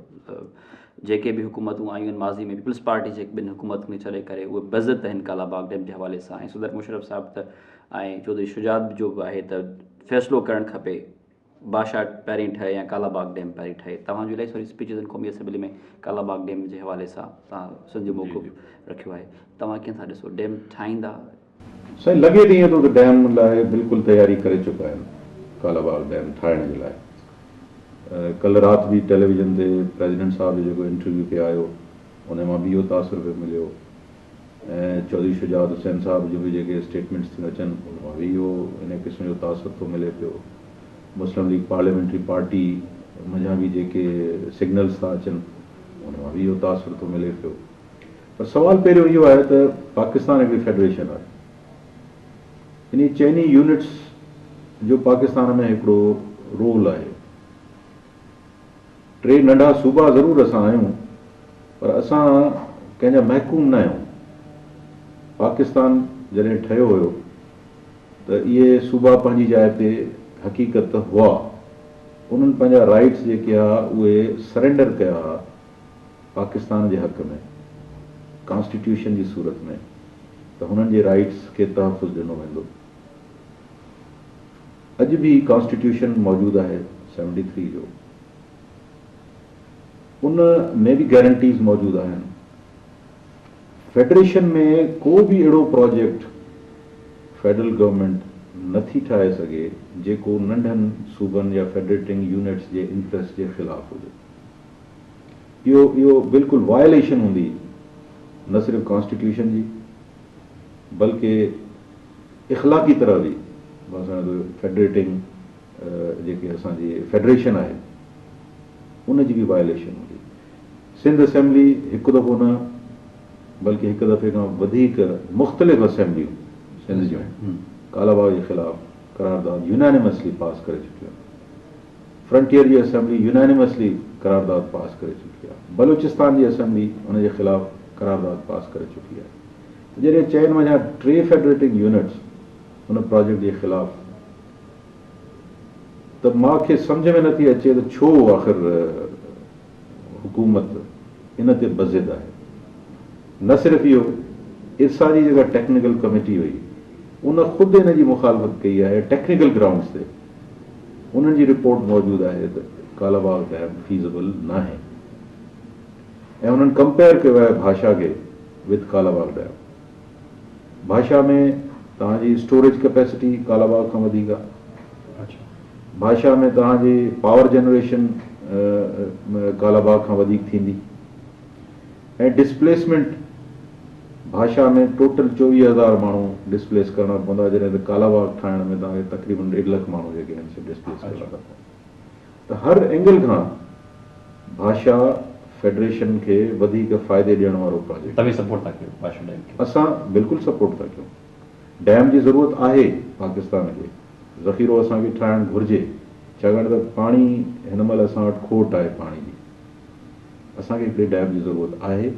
جيڪي به حڪومتون آيون آهن ماضي ۾ پيپلز پارٽي جي ٻن حڪومتن کي ڇڏي ڪري اهي بضد آهن ڪالاباغ ڊيم جي حوالي سان ۽ صدر مشرف صاحب ته ۽ چوڌري شجاعت جو به آهي ته فيصلو ڪرڻ کپي بادشاهه پهرين ٺهي يا ڪالاباغ ڊيم پهرين ٺهي توهان جون الاهي ساريون اسپيچز آهن قومي اسيمبلي ۾ ڪالاباغ ڊيم جي حوالي سان توهان سنڌ جو موقف رکيو آهي توهان ڪيئن ٿا ڏسو ڊيم ٺاهيندا؟ سائين لڳي ته ائين ٿو ته ڊيم لاء بلڪل تياري ڪري چڪا آهن ڪالاباغ ڊيم ٺاهڻ جي لاء ڪلهه رات به ٽيليويزن تي پريزيڊنٽ صاحب جو جيڪو انٽرويو پي آيو ان مان به اهو تاثر پيو مليو ۽ چوڌري شجاعت حسين صاحب جون به جيڪي اسٽيٽمينٽس ٿيون اچن ان مان به اهو ان قسم جو تاثر ٿو ملي پيو مسلم ليگ پارليامينٽري پارٽي منجهان به جيڪي سگنلز ٿا اچن ان مان به اهو تاثر ٿو ملي پيو پر سوال پهريون اهو آهي ته پاڪستان هڪڙي فيڊريشن آهي. انهي چئني يونٽس جو پاڪستان ۾ هڪڙو رول آهي. ٽي ننڍا صوبا ضرور اسان آهيون پر اسان ڪنهن جا محڪوم نه آهيون. پاڪستان جڏهن ٺهيو هيو ته اهي صوبا پنهنجي جاء تي حقيقت هئا. انهن پنهنجا رائيٽس جيڪي ها اهي سرينڊر ڪيا ها. پاڪستان جي حق ۾ ڪانسٽيٽيوشن جي صورت ۾ ته هنن جي رائيٽس کي تحفظ ڏنو ويندو. اڄ به ڪانسٽيٽيوشن موجود آهي سيونٽي ٿري جو ان ۾ به گارنٽيز موجود آهن. فيڊريشن ۾ ڪو به اهڙو پراجيڪٽ فيڊرل گورنمينٽ نٿي ٺاهي سگهي جيڪو ننڍن صوبن يا فيڊريٽنگ يونٽس جي انٽريسٽ جي خلاف هجي. اهو اهو بلڪل وائليشن هوندي نه صرف ڪانسٽيٽيوشن جي بلڪه اخلاقي طرح به مان سمجهان ٿو فيڊريٽنگ جيڪي اسان جي فيڊريشن آهي ان جي به وائليشن هوندي. سنڌ اسيمبلي هڪ دفعو نه بلڪه هڪ دفعي کان وڌيڪ مختلف اسيمبليون سنڌ جون ڪالاباغ جي خلاف قرارداد يونانيمسلي پاس ڪري چڪيون آهن. فرنٽيئر جي اسيمبلي يونانيمسلي قرارداد پاس ڪري چڪي آهي، بلوچستان جي اسيمبلي ان جي خلاف قرارداد پاس ڪري چڪي آهي ته جڏهن چئن منجهان ٽي فيڊريٽنگ يونٽس ان پراجيڪٽ جي خلاف ته مان کي سمجهه ۾ نٿي اچي ته ڇو آخر حڪومت ان تي بضد آهي. نه صرف اهو ارسا جي جيڪا ٽيڪنيڪل ڪميٽي هئي ان خود ان جي مخالفت ڪئي آهي ٽيڪنيڪل گرائونڊز تي انهن جي رپورٽ موجود آهي ته ڪالاباغ ڊيم فيزبل ناهي ۽ انهن ڪمپيئر ڪيو آهي ڀاشا کي وٿ ڪالاباغ ڊيم. ڀاشا ۾ توهان جي اسٽوريج ڪئپيسٽي ڪالاباغ کان وڌيڪ آهي. ڀاشا ۾ توهان جي پاور جنريشن ڪالاباغ کان وڌيڪ ٿيندي ۽ ڊسپليسمينٽ ڀاشا ۾ ٽوٽل 24,000 ماڻهو ڊسپليس ڪرڻا پوندا جڏهن ته ڪالاباغ ٺاهڻ ۾ توهان کي تقريبن 1.5 لک ماڻهو جيڪي آهن سي ڊسپليس ڪرڻا ٿا پون ته هر اينگل کان ڀاشا فيڊريشن کي وڌيڪ فائدي ڏيڻ وارو پراجيڪٽ. توهين سپورٽ ٿا ڪيو ڀاشا ڊيم کي؟ اسان بلڪل سپورٽ ٿا ڪيون. ڊيم جي ضرورت آهي پاڪستان کي. ذخيرو اسان کي ٺاهڻ گهرجي ڇاڪاڻ ته پاڻي هن مهل اسان وٽ کوٽ آهي پاڻي جي. اسان کي هڪڙي ڊيم جي ضرورت آهي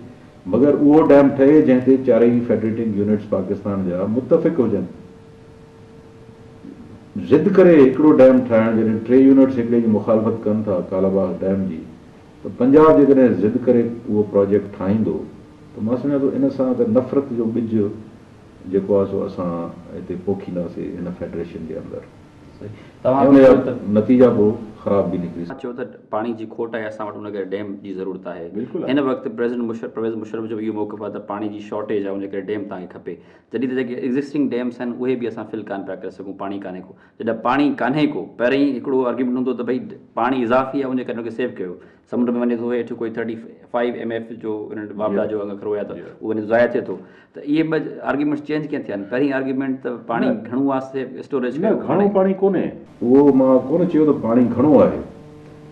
مگر اهو ڊيم ٺهي جنهن تي چارئي فيڊريٽنگ يونٽس پاڪستان جا متفق هجن. ضد ڪري هڪڙو ڊيم ٺاهڻ جڏهن ٽي يونٽس هڪڙي جي مخالفت ڪن ٿا ڪالاباغ ڊيم جي ته پنجاب جيڪڏهن ضد ڪري اهو پراجيڪٽ ٺاهيندو ته مان سمجهان ٿو ان سان ته نفرت جو ٻج جيڪو آهي سو اسان هتي پوکينداسين هن فيڊريشن جي اندر. صحيح. ۽ ان جا نتيجا پوء خراب به نڪري چيو ته پاڻي جي کوٽ آهي اسان وٽ ان ڪري ڊيم جي ضرورت آهي. بلڪل هن وقت پريزيڊنٽ مشرف پرويز مشرف جو به اهو موقف آهي ته پاڻي جي شارٽيج آهي ان ڪري ڊيم توهان کي کپي. جڏهن ته جيڪي ايگزسٽنگ ڊيمس آهن اهي به اسان فل ڪانه پيا ڪري سگهون پاڻي ڪانهي ڪو. جڏهن پاڻي ڪانهي ڪو پهرين هڪڙو آرگيومينٽ هوندو ته ڀئي پاڻي اضافي آهي ان جي ڪري ان کي سيو ڪيو. سمنڊ ۾ وڃي ٿو هيٺ ڪوئي ٿرٽي فائيو ايم ايف جو انهن واپڊا جو انگ اکر هيا ته اهو وڃي ضايع ٿئي ٿو ته اهي ٻه آرگيومينٽس چينج ڪيئن ٿيا آهن پهرين آرگيومينٽ ته پاڻي گهڻو آهي سي اسٽوريج نه گهڻو پاڻي ڪونهي. اهو مان ڪونه چيو ته پاڻي گهڻو آهي.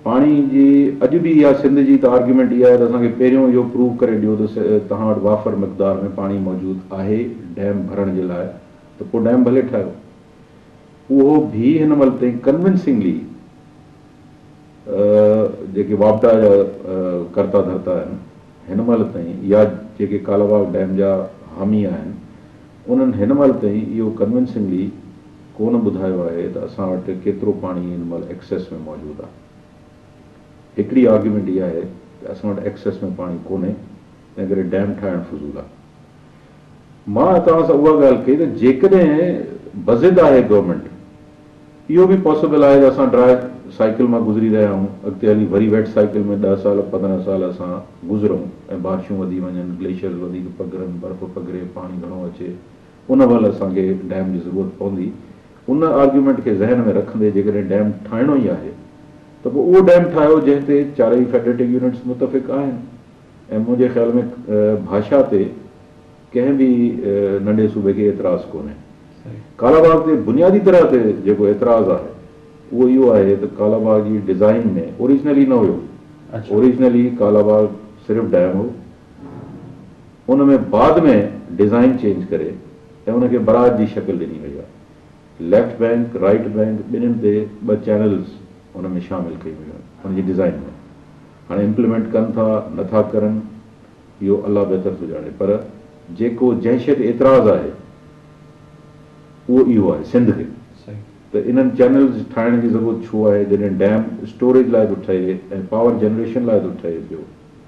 پاڻي جي اڄ به اها سنڌ جي ته آرگيومينٽ اها آهي ته اسان کي پهريون اهو پروو ڪري ڏيو ته توهان وٽ وافر مقدار ۾ پاڻي موجود آهي ڊيم ڀرڻ جي لاء ته پوء ڊيم ڀلي ٺاهيو. اهو به هن مهل تائين ڪنونسنگلي جيڪي واپڊا جا ڪرتا ڌرتا آهن هن مهل تائين يا جيڪي ڪالاباغ ڊيم جا حامي آهن انهن هن مهل تائين اهو ڪنونسنگلي ڪونه ٻڌايو آهي ته اسان وٽ ڪيترو پاڻي هن مهل ايڪسيس ۾ موجود آهي. هڪڙي آرگيومينٽ اها آهي ته اسان وٽ ايڪسيس ۾ پاڻي ڪونهي تنهن ڪري ڊيم ٺاهڻ فضول آهي. مان توهان سان اها ڳالهه ڪئي ته جيڪڏهن بضد آهي گورنمينٽ اهو به پاسيبل آهي ته اسان ڊرائي سائيڪل مان گذري رهيا آهيون، اڳتي هلي وري ويٽ سائيڪل ۾ ڏهه سال 15 سال اسان گذرون ۽ بارشون وڌي وڃن، گليشيئرز وڌيڪ پگهرن، برف پگهري، پاڻي گهڻو اچي، ان مهل اسان کي ڊيم جي ضرورت پوندي. ان آرگيومينٽ کي ذهن ۾ رکندي جيڪڏهن ڊيم ٺاهڻو ئي آهي ته پوء اهو ڊيم ٺاهيو جنهن تي چارئي فيڊريٽنگ يونٽس متفق آهن ۽ منهنجي خيال ۾ ڀاشا تي ڪنهن به ننڍي صوبي کي اعتراض ڪونهي. ڪالاباغ تي بنيادي طرح تي جيڪو اعتراض آهي اهو اهو آهي ته ڪالاباغ جي ڊزائين ۾ اوريجنلي نه هيو. اوريجنلي ڪالاباغ صرف ڊيم هو. ان ۾ بعد ۾ ڊزائين چينج ڪري ۽ ان کي براج جي شڪل ڏني وئي آهي. ليفٽ بينڪ، رائيٽ بينڪ ٻنهين تي ٻه چينلز ان ۾ شامل ڪيون ويون آهن ان جي ڊزائين ۾. هاڻي امپليمينٽ ڪن ٿا نه ٿا ڪرن اهو الله بهتر ٿو ڄاڻي پر جيڪو جنهن شيء تي اعتراض آهي اهو اهو آهي سنڌ کي ته انهن چينلز ٺاهڻ جي ضرورت ڇو آهي جڏهن ڊيم اسٽوريج لاء ٿو ٺهي ۽ پاور جنريشن لاء ٿو ٺهي پيو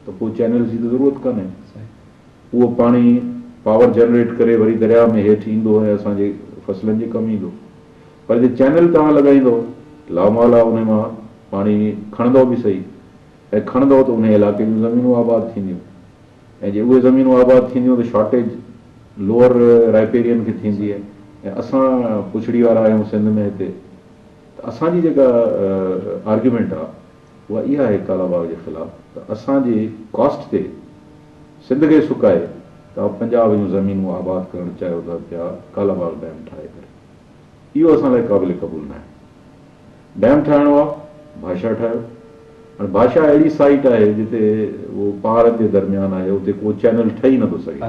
ته پوء چينلز جي ته ضرورت ڪانهي اهو پاڻي پاور جنريٽ ڪري وري درياء ۾ هيٺ ايندو ۽ اسان جي فصلن جي ڪم ايندو پر جي چينل توهان لڳائيندو لامحاله انهي مان پاڻي کڻندو به سهي ۽ کڻندؤ ته انهي علائقي جون زمينون آباد ٿينديون ۽ جي اهي زمينون آباد ٿينديون ته شارٽيج لوئر رائپيرين کي ٿيندي ۽ اسان پڇڙي وارا آهيون سنڌ ۾ هتي ته اسان جي جيڪا آرگيومينٽ آهي اها اها آهي ڪالا باغ جي خلاف ته اسان جي ڪاسٽ تي سنڌ کي سڪائي توهان پنجاب جون زمينون آباد ڪرڻ چاهيو ٿا پيا ڪالا باغ ڊيم ٺاهي ڪري اهو اسان لاء قابل قبول ناهي. ڊيم ٺاهڻو آ ڀاشا ٺاهيو. هاڻي ڀاشا اهڙي سائيٽ آهي جتي اهو پهاڙن جي درميان آهي اتي ڪو چينل ٺهي نٿو سگهي.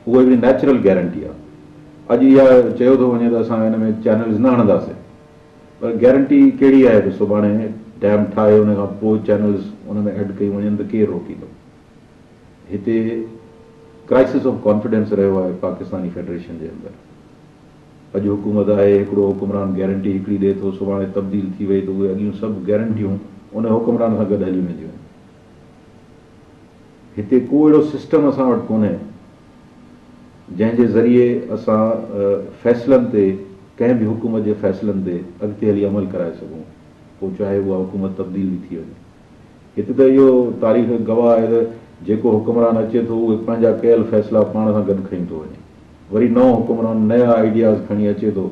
اهو هڪڙي نيچرل گيرنٽي آ. اڄ اها چيو ٿو وڃي ته اسان هن ۾ چينلز نه هڻنداسين پر گيرنٽي ڪهڙي آهي ته سڀاڻي ڊيم ٺاهي ان کان پوء چينلز ان ۾ ايڊ ڪيون وڃن ته ڪير روڪيندو. هتي ڪرائسس آف ڪانفيڊنس رهيو آهي پاڪستاني فيڊريشن جي اندر. اڄ حڪومت آهي، هڪڙو حڪمران گيرنٽي هڪڙي ڏئي ٿو، سڀاڻي تبديل ٿي وئي ته اهي اڳيون سڀ گيرنٽيون ان حڪمران سان گڏ هليون وينديون آهن. هتي ڪو اهڙو سسٽم اسان وٽ ڪونهي، جنهن جي ذريعي اسان فيصلن تي ڪنهن به حڪومت جي فيصلن تي اڳتي هلي عمل ڪرائي سگهون، پوء چاهي اها حڪومت تبديل به ٿي وڃي. هتي ته اهو تاريخ گواهه آهي ته جيڪو حڪمران اچي ٿو اهي پنهنجا ڪيل فيصلا پاڻ سان گڏ کڻي ٿو وڃي. وري نئون حڪمران نيا آئيڊياز کڻي اچي ٿو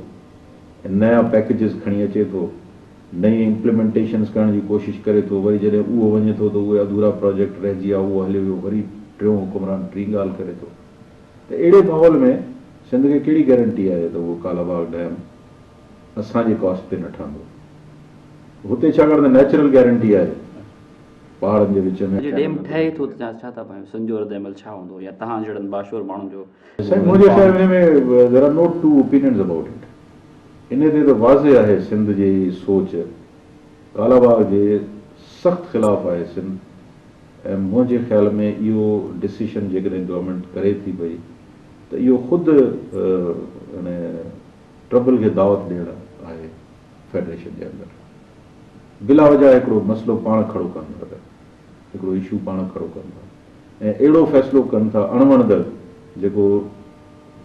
۽ نيا پيڪيجز کڻي اچي ٿو، نئين امپليمينٽيشنز ڪرڻ جي ڪوشش ڪري ٿو، وري جڏهن اهو وڃي ٿو ته اهي اڌورا پراجيڪٽ رهجي ويا، اهو هليو ويو، وري ٽيون حڪمران ٽين ڳالهه ڪري ٿو ته اهڙي ماحول ۾ سنڌ کي ڪهڙي گيرنٽي آهي ته اهو ڪالاباغ ڊيم اسان جي ڪاسٽ تي نه ٺهندو. هتي ڇاڪاڻ ته نيچرل گيرنٽي آهي پهاڙن جي وچ ۾. جي ڊيم ٺهي ٿو ته ڇا ٿا ڀانيو سنڌ جو رد عمل ڇا هوندو يا توهان جهڙن باشعور ماڻهن جو. سائين منهنجي خيال ۾ ان ۾ there are no two opinions about it ان تي ته واضح آهي سنڌ جي سوچ ڪالاباغ جي سخت خلاف آهي سنڌ ۽ منهنجي خيال ۾ اهو ڊسيشن جيڪڏهن گورنمينٽ ڪري ٿي پئي ته اهو خود يعني ٽربل کي دعوت ڏيڻ آهي فيڊريشن جي اندر بلا وجه هڪڙو مسئلو پاڻ کڙو ڪن ٿا پيا هڪڙو اشو پاڻ کڙو ڪن ٿا ۽ اهڙو فيصلو ڪن ٿا اڻوڻندڙ جيڪو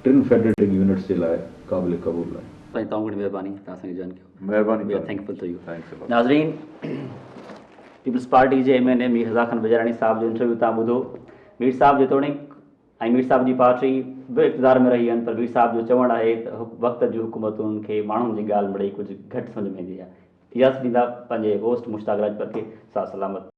ٽن فيڊريٽنگ يونٽس جي لاء قابل قبول ناهي. سائين تمام گهڻي مهرباني توهان اسان کي جوائن ڪيو. مهرباني we are thankful to you. Thanks a lot. ناظرين پيپلز پارٽي جي M N A Mir Hazar Khan Bijarani صاحب جو انٽرويو توهان ٻڌو. مير صاحب جيتوڻيڪ ۽ مير صاحب جي پارٽي به اقتدار ۾ رهي آهن پر مير صاحب جو چوڻ آهي ته وقت جون حڪومتن کي ماڻهن جي ڳالهه مڙئي ڪجهه گهٽ سمجهه ۾ ايندي آهي. اجازت ڏيندا پنهنجي هوسٽ مشتاق راڄپر کي ساٿ سلامت.